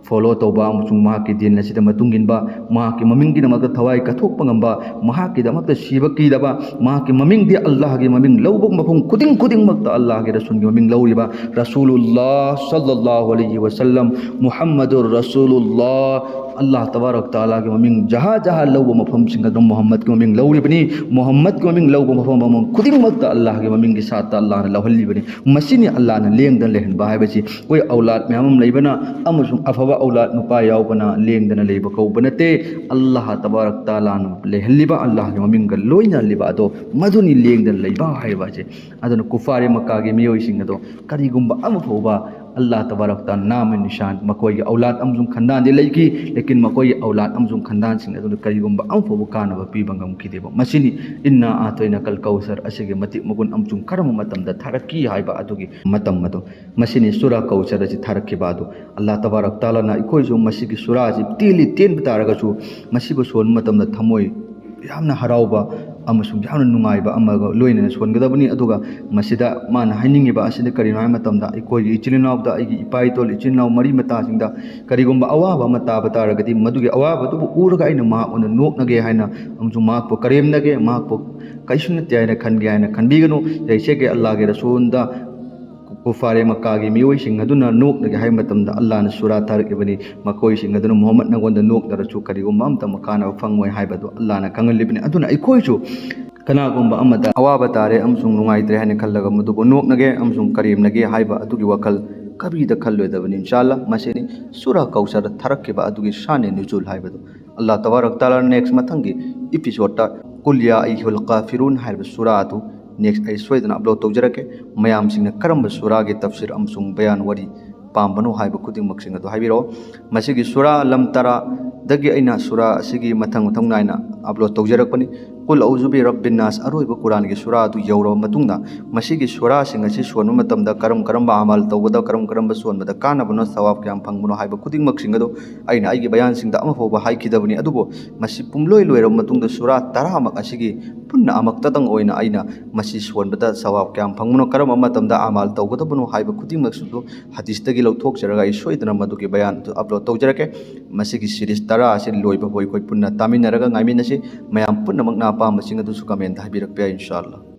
ꯐꯣꯂꯣ ꯇꯧꯕ ꯑꯃꯁꯨꯡ ꯃꯍꯥꯛꯀꯤ ꯗꯤꯟ ꯑꯁꯤꯗ ꯃꯇꯨꯡ ꯏꯟꯕ, ꯃꯍꯥꯛꯀꯤ ꯃꯃꯤꯡꯒꯤꯗꯃꯛꯇ ꯊꯋꯥꯏ ꯀꯠꯊꯣꯛꯄ ꯉꯝꯕ, ꯃꯍꯥꯛꯀꯤꯗꯃꯛꯇ ꯁꯤꯕ ꯀꯤꯗꯕ, ꯃꯍꯥꯛꯀꯤ ꯃꯃꯤꯡꯗꯤ ꯑꯜꯂꯥꯍꯒꯤ ꯃꯃꯤꯡ ꯂꯧꯕ ꯃꯐꯝ ꯈꯨꯗꯤꯡ ꯈꯨꯗꯤꯡꯃꯛꯇ ꯑꯜꯂꯥꯍꯒꯤ ꯔꯁꯨꯜꯒꯤ ꯃꯃꯤꯡ ꯂꯧꯔꯤꯕ, ꯔꯁꯨꯂꯨꯜꯂꯥꯍ ꯁꯜꯂꯜꯂꯥꯍꯨ ꯑꯂꯩꯍꯤ ꯋꯁꯜꯂꯝ, ꯃꯨꯍꯝꯃꯗꯨꯔ ꯔꯁꯨꯂꯨꯜꯂꯥꯍ, ꯑꯜꯂꯥꯍ ꯇꯕꯥꯔꯛ ꯇꯥꯂꯥꯒꯤ ꯃꯃꯤꯡ ꯖꯍꯥ ꯖꯍꯥ ꯂꯧꯕ ꯃꯐꯝꯁꯤꯡ ꯑꯗꯨ ꯃꯨꯍꯝꯃꯗꯀꯤ ꯃꯃꯤꯡ ꯂꯧꯔꯤꯕꯅꯤ꯫ ꯃꯨꯍꯝꯃꯗꯀꯤ ꯃꯃꯤꯡ ꯂꯧꯕ ꯃꯐꯝ ꯃꯐꯝ ꯈꯨꯗꯤꯡꯃꯛꯇ ꯑꯜꯂꯥꯍꯒꯤ ꯃꯃꯤꯡꯒꯤ ꯁꯥꯠꯇ ꯑꯜꯂꯥꯍꯅ ꯂꯧꯍꯜꯂꯤꯕꯅꯤ꯫ ꯃꯁꯤꯅꯤ ꯑꯜꯂꯥꯍꯅ ꯂꯦꯡꯗꯅ ꯂꯩꯍꯟꯕ ꯍꯥꯏꯕꯁꯤ꯫ ꯑꯩꯈꯣꯏ ꯑꯧꯂꯥꯗ ꯃꯌꯥꯝ ꯑꯃ ꯂꯩꯕꯅ ꯑꯃꯁꯨꯡ ꯑꯐꯕ ꯑꯧꯂꯥꯗ ꯅꯨꯄꯥ ꯌꯥꯎꯕꯅ ꯂꯦꯡꯗꯅ ꯂꯩꯕ ꯀꯧꯕ ꯅꯠꯇꯦ꯫ ꯑꯜꯂꯥꯍ ꯇꯕꯥꯔꯛ ꯇꯥꯂꯥꯅ ꯂꯩꯍꯜꯂꯤꯕ, ꯑꯜꯂꯥꯍꯒꯤ ꯃꯃꯤꯡꯒ ꯂꯣꯏꯅꯍꯜꯂꯤꯕ ꯑꯗꯣ, ꯃꯗꯨꯅꯤ ꯂꯦꯡꯗꯅ ꯂꯩꯕ ꯍꯥꯏꯕ ꯑꯁꯦ꯫ ꯑꯗꯨꯅ ꯀꯨꯐꯥꯔꯤ ꯃꯛꯀꯥꯒꯤ ꯃꯤꯑꯣꯏꯁꯤꯡ ꯑꯗꯣ ꯀꯔꯤꯒꯨꯝꯕ ꯑꯃ ꯐꯥꯎꯕ ꯑꯜꯂꯥꯍ ꯇꯕꯥꯔꯛ ꯇꯥꯂꯥ ꯅꯥꯝ ꯅꯤꯁꯥꯟ, ꯃꯈꯣꯏꯒꯤ ꯑꯧꯂꯥꯗ ꯑꯃꯁꯨꯡ ꯈꯟꯗꯥꯟꯗꯤ ꯂꯩꯈꯤ, ꯂꯦꯀꯤꯟ ꯃꯈꯣꯏꯒꯤ ꯑꯧꯂꯥꯗ ꯑꯃꯁꯨꯡ ꯈꯟꯗꯥꯟꯁꯤꯡ ꯑꯗꯨꯅ ꯀꯔꯤꯒꯨꯝꯕ ꯑꯃꯐꯥꯎꯕ ꯀꯥꯟꯅꯕ ꯄꯤꯕ ꯉꯝꯈꯤꯗꯦꯕ꯫ ꯃꯁꯤꯅꯤ ꯏꯟꯅꯥ ꯑꯥꯇꯩꯅꯥ ꯀꯜ ꯀꯧꯁꯔ ꯑꯁꯤꯒꯤ ꯃꯇꯤꯛ ꯃꯒꯨꯟ ꯑꯃꯁꯨꯡ ꯀꯔꯝꯕ ꯃꯇꯝꯗ ꯊꯥꯔꯛꯈꯤ ꯍꯥꯏꯕ ꯑꯗꯨꯒꯤ ꯃꯇꯝ ꯑꯗꯨ꯫ ꯃꯁꯤꯅꯤ ꯁꯨꯔꯥ ꯀꯧꯁꯔ ꯑꯁꯤ ꯊꯥꯔꯛꯈꯤꯕ ꯑꯗꯨ꯫ ꯑꯜꯂꯥꯍ ꯇꯕꯥꯔꯛ ꯇꯥꯂꯥꯅ ꯑꯩꯈꯣꯏꯁꯨ ꯃꯁꯤꯒꯤ ꯁꯨꯔꯥ ꯑꯁꯤ ꯇꯦꯜꯂꯤ ꯇꯦꯟꯕ ꯇꯥꯔꯒꯁꯨ, ꯃꯁꯤꯕꯨ ꯁꯣꯟꯕ ꯃꯇꯝꯗ ꯊꯃꯣꯏ ꯌꯥꯝꯅ ꯍꯔꯥꯎꯕ ꯑꯃꯁꯨꯡ ꯌꯥꯝꯅ ꯅꯨꯡꯉꯥꯏꯕ ꯑꯃꯒ ꯂꯣꯏꯅꯅ ꯁꯣꯟꯒꯗꯕꯅꯤ꯫ ꯑꯗꯨꯒ ꯃꯁꯤꯗ ꯃꯥꯅ ꯍꯥꯏꯅꯤꯡꯉꯤꯕ ꯑꯁꯤꯗ ꯀꯔꯤꯅꯣ ꯍꯥꯏꯕ ꯃꯇꯝꯗ, ꯑꯩꯈꯣꯏꯒꯤ ꯏꯆꯤꯜ ꯏꯅꯥꯎꯗ, ꯑꯩꯒꯤ ꯏꯄꯥ ꯏꯇꯣꯜ ꯏꯆꯤꯜ ꯏꯅꯥꯎ ꯃꯔꯤ ꯃꯇꯥꯁꯤꯡꯗ ꯀꯔꯤꯒꯨꯝꯕ ꯑꯋꯥꯕ ꯑꯃ ꯇꯥꯕ ꯇꯥꯔꯒꯗꯤ, ꯃꯗꯨꯒꯤ ꯑꯋꯥꯕꯗꯨꯕꯨ ꯎꯔꯒ ꯑꯩꯅ ꯃꯍꯥꯛꯉꯣꯟꯗ ꯅꯣꯛꯅꯒꯦ ꯍꯥꯏꯅ ꯑꯃꯁꯨꯡ ꯃꯍꯥꯛꯄꯨ ꯀꯔꯦꯝꯅꯒꯦ, ꯃꯍꯥꯛꯄꯨ ꯀꯩꯁꯨ ꯅꯠꯇꯦ ꯍꯥꯏꯅ ꯈꯟꯒꯦ ꯍꯥꯏꯅ ꯈꯟꯕꯤꯒꯅꯨ꯫ ꯌꯩꯁꯦꯒꯦ ꯑꯜꯂꯥꯍꯒꯤ ꯔꯁꯨꯜꯗ ꯀꯨꯐꯥꯔꯦ ꯃꯛꯀꯥꯒꯤ ꯃꯤꯑꯣꯏꯁꯤꯡ ꯑꯗꯨꯅ ꯅꯣꯛꯅꯒꯦ ꯍꯥꯏꯕ ꯃꯇꯝꯗ, ꯑꯜꯂꯥꯍꯅ ꯁꯨꯔꯥ ꯊꯥꯔꯛꯏꯕꯅꯤ, ꯃꯈꯣꯏꯁꯤꯡ ꯑꯗꯨꯅ ꯃꯨꯍꯝꯃꯗ ꯅꯉꯣꯟꯗ ꯅꯣꯛꯅꯔꯁꯨ ꯀꯔꯤꯒꯨꯝꯕ ꯑꯃꯇ ꯀꯥꯟꯅꯕ ꯐꯪꯉꯣꯏ ꯍꯥꯏꯕꯗꯨ ꯑꯜꯂꯥꯍꯅ ꯈꯪꯍꯜꯂꯤꯕꯅꯤ꯫ ꯑꯗꯨꯅ ꯑꯩꯈꯣꯏꯁꯨ ꯀꯅꯥꯒꯨꯝꯕ ꯑꯃꯗ ꯑꯋꯥꯕ ꯇꯥꯔꯦ ꯑꯃꯁꯨꯡ ꯅꯨꯡꯉꯥꯏꯇ꯭ꯔꯦ ꯍꯥꯏꯅ ꯈꯜꯂꯒ ꯃꯗꯨꯕꯨ ꯅꯣꯛꯅꯒꯦ ꯑꯃꯁꯨꯡ ꯀꯔꯦꯝꯅꯒꯦ ꯍꯥꯏꯕ ꯑꯗꯨꯒꯤ ꯋꯥꯈꯜ ꯀꯕꯤꯗ ꯈꯜꯂꯣꯏꯗꯕꯅꯤ꯫ ꯏꯟꯁꯥ ꯑꯜꯂꯥꯍ, ꯃꯁꯤꯅꯤ ꯁꯨꯔꯥ ꯀꯧꯁꯔ ꯊꯥꯔꯛꯈꯤꯕ ꯑꯗꯨꯒꯤ ꯁꯥꯟꯅꯦ ꯅꯨꯖꯨꯜ ꯍꯥꯏꯕꯗꯨ꯫ ꯑꯜꯂꯥꯍ ꯇꯕꯥꯔꯛ ꯇꯥꯂꯥ next ꯃꯊꯪꯒꯤ episodeꯇ ꯀꯨꯜ ꯌꯥ ꯑꯌꯨꯍꯜ ꯀꯥꯐꯤꯔꯨꯟ ꯍꯥꯏꯔꯤꯕ ꯁꯨꯔꯥ ꯑꯗꯨ next ꯑꯩ ꯁꯣꯏꯗꯅ upload ꯇꯧꯖꯔꯛꯀꯦ꯫ ꯃꯌꯥꯝꯁꯤꯡꯅ ꯀꯔꯝꯕ ꯁꯨꯔꯥꯒꯤ ꯇꯐꯁꯤꯔ ꯑꯃꯁꯨꯡ ꯕꯌꯥꯟ ꯋꯥꯔꯤ ꯄꯥꯝꯕꯅꯣ ꯍꯥꯏꯕ ꯈꯨꯗꯤꯡꯃꯛꯁꯤꯡ ꯑꯗꯨ ꯍꯥꯏꯕꯤꯔꯛꯑꯣ꯫ ꯃꯁꯤꯒꯤ ꯁꯨꯔꯥ ꯂꯝ ꯇꯔꯥꯗꯒꯤ ꯑꯩꯅ ꯁꯨꯔꯥ ꯑꯁꯤꯒꯤ ꯃꯊꯪ ꯃꯊꯪ ꯅꯥꯏꯅ upload ꯇꯧꯖꯔꯛꯄꯅꯤ꯫ ꯀꯨꯜ ꯑꯎꯖꯨ ꯕꯤ ꯔꯕꯤꯟ ꯅꯥꯁ ꯑꯔꯣꯏꯕ ꯀꯨꯔꯥꯟꯒꯤ ꯁꯨꯔꯥ ꯑꯗꯨ ꯌꯧꯔꯕ ꯃꯇꯨꯡꯗ, ꯃꯁꯤꯒꯤ ꯁꯨꯔꯥꯁꯤꯡ ꯑꯁꯤ ꯁꯣꯟꯕ ꯃꯇꯝꯗ ꯀꯔꯝ ꯀꯔꯝꯕ ꯑꯃꯜ ꯇꯧꯒꯗ, ꯀꯔꯝ ꯀꯔꯝꯕ ꯁꯣꯟꯕꯗ ꯀꯥꯟꯅꯕꯅꯣ, ꯁꯋꯥꯕ ꯀꯌꯥꯝ ꯐꯪꯕꯅꯣ ꯍꯥꯏꯕ ꯈꯨꯗꯤꯡꯃꯛꯁꯤꯡ ꯑꯗꯨ ꯑꯩꯅ ꯑꯩꯒꯤ ꯕꯌꯥꯟꯁꯤꯡꯗ ꯑꯃꯐꯥꯎꯕ ꯍꯥꯏꯈꯤꯗꯕꯅꯤ꯫ ꯑꯗꯨꯕꯨ ꯃꯁꯤ ꯄꯨꯝꯂꯣꯏ ꯂꯣꯏꯔꯕ ꯃꯇꯨꯡꯗ ꯁꯨꯔꯥ ꯇꯔꯥꯃꯛ ꯑꯁꯤꯒꯤ ꯄꯨꯟꯅ ꯑꯃꯛꯇꯗꯪ ꯑꯣꯏꯅ ꯑꯩꯅ ꯃꯁꯤ ꯁꯣꯟꯕꯗ ꯁꯋꯥꯕ ꯀꯌꯥꯝ ꯐꯪꯕꯅꯣ, ꯀꯔꯝꯕ ꯃꯇꯝꯗ ꯑꯃꯜ ꯇꯧꯒꯗꯕꯅꯣ ꯍꯥꯏꯕ ꯈꯨꯗꯤꯡꯃꯛꯁꯨ ꯍꯗꯤꯁꯇꯒꯤ ꯂꯧꯊꯣꯛꯆꯔꯒ ꯑꯩ ꯁꯣꯏꯗꯅ ꯃꯗꯨꯒꯤ ꯕꯌꯥꯟ ꯑꯗꯨ upload ꯇꯧꯖꯔꯛꯀꯦ꯫ ꯃꯁꯤꯒꯤ series ꯇꯔꯥ ꯑꯁꯤ ꯂꯣꯏꯕ ꯐꯥꯎ ꯑꯩꯈꯣꯏ ꯄꯨꯟꯅ ꯇꯥꯃꯤꯟꯅꯔꯒ ꯉꯥꯏꯃꯤꯟꯅꯁꯤ꯫ ꯃꯌꯥꯝ ꯄꯨꯝꯅꯃꯛꯅ ꯑꯄꯥꯝꯕꯁꯤꯡ ꯑꯗꯨꯁꯨ commentꯇ ꯍꯥꯏꯕꯤꯔꯛꯄ ꯌꯥꯏ, ꯏꯟꯁꯥ ꯑꯜꯂꯥꯍ꯫